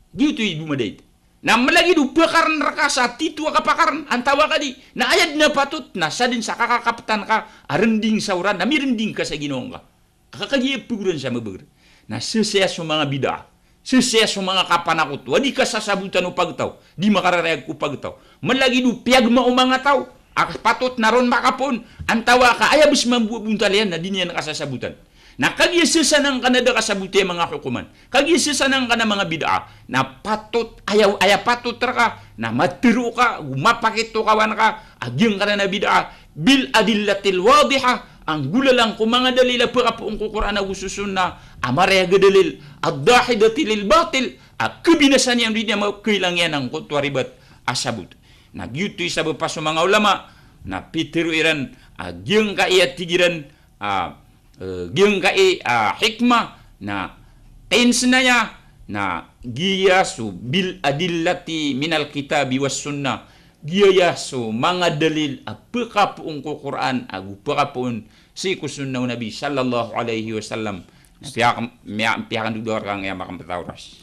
Di oto i domadait. Na malagid o pekaren reka sa tito a kapakaren antawa ka di. Na aya den a patot na sa den sa kakakaptan ka a rending sa oran na mirending ka sa ginawa ngka. Ka kagiya pegoran sa mabagr. Na sesaya so manga bid'ah. Sesaya so manga kapanakoto a di kasasabotan o pagtaw. Di makararayag ko pagtaw. Malagid o piyagma o manga taw a patot na ron makapoon. Antawa ka aya bes mambo a bontal iyan na di niyan kasasabotan. Na kagiya sesanang ka na da kasaboti a manga hokoman. Kagiya sesanang ka na manga bid'ah. Na patot, aya, aya patot reka na matharo ka, go mapakitokawan ka a giyangkanan a bid'ah. Bil adillatil wadihah, a nggolalan ko manga dalil a pekapoon ko Qur'an ago so Sunnah a marayag a dalil, ad-dahidati lil batil, a kebinasa niyan o di niyan makailang iyan angkoto a ribat a sabot. Na giyoto i sabap a so manga ulama na pitharo iran a giyangkai a tig iran a, eh, giyangkai a hikmah na tensenaya na giya so bil adillati minal kitabi was sunnah. Giyaya so manga dalil a pekapoon ko Qur'an ago pekapoon sii ko sunnah o Nabi sallallahu alaihi wasallam. Na piyaka-, miya-, piyakandodaw rka angkaya makambetaw ras.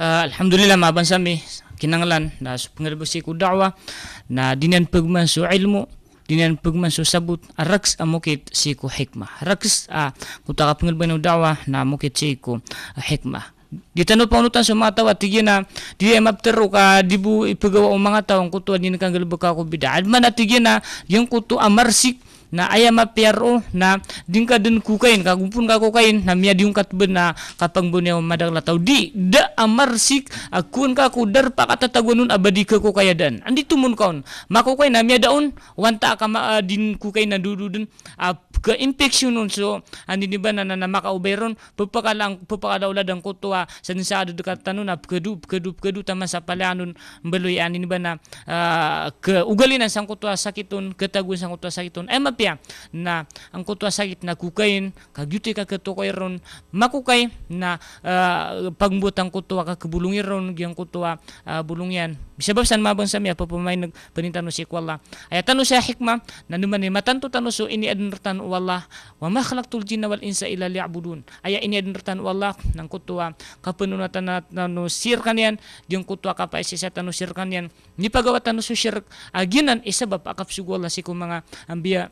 Ah, alhamdulillah, mabansa mi, kinanglan na so pengerbek sii ko da'wah na di niyan pegman so ilmu, di niyan pegman so sabot a rakhs a mokit sii ko hikmah. Rakhs a koto a kapengerbek o da'wah na mokit sii ko hikmah. Di tano paonotan so manga taw a tig iyan a di aya maptharo ka di bo ipegawa o manga taw angkoto a di niyan kanggalebeka ko bid'ah. Adn man a tig iyan a giyangkoto a marsik na aya mapiya roo na di ngka den kokain, ka go phoon ka kokain na miyadiyong ka teben a kapangboniyawa o madakel a taw. Di, da a marsik a kowan ka ko darpa a katatagoan on a ba di kekokay a daan. Andi tomon ka on. Makokain na miyada on, wanta a kama, a, di kokain na dododen a peka-infection on so, andi niba na, na, na makaobay ron, pepakala-, pepakalaolad angkoto a, sa den sa adedekatan on a pekado, pekado, pekado taman sa palaya on, mbaloy, andi niba na, ah, ke-, ogalinaan sangkoto a sakit on, ketagoan sangkoto a sakit on. Aya mapiya na angkoto a sakit na kokain, ka giyoto i kaketokoy ron, makokay na, ah, pagmboat angkoto a kakebolong iron, giyangkoto a, ah, bolong iyan. Bisabab san mabangsa mi a pepamaineg, penin tano sii ko Allah. Aya tano saya hikmah, na niman i matanto tano so iniaden rektano o Allah, "Wa ma khalaqtul jinna wal insa illa liya'budun." Aya iniaden rektano o Allah, na angkoto a kapenonatan tano si rekaniyan, giyangkoto a kapaisisa tano si rekaniyan, mipagawa tano so shirk, a giyanan i sabap a kapsogo o Allah sii ko manga anbiya.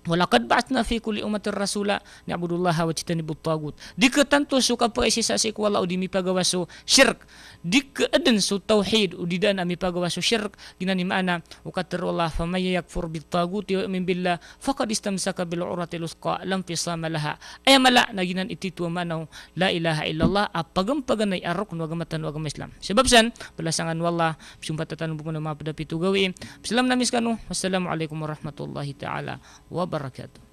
"Wa laqad ba'athna fi kulli ummatin rasulan ani'budullaha wajtanibut taghut." Di ketanto so kapaisisa sii ko Allah o di mipagawa so shirk. Di keaden so tawhid o di daan a mipagawa so shirk. Giyanan i maana o katharo o Allah, "Faman yakfur bit taghuti wa yu'min billah faqad istamsaka bil urwatil wuthqa la infisama laha." Aya mala na giyanan i titho a maana o la ilaha illallah a paganpaganay a rokon o agama tano a agama Islam. Sabap san, balasan kano o Allah, pesompatan tano bo kano maped a pito gawii. Pesalam ami sekano. Wassalamu alaikum warahmatullahi ta'ala wabarakatuh.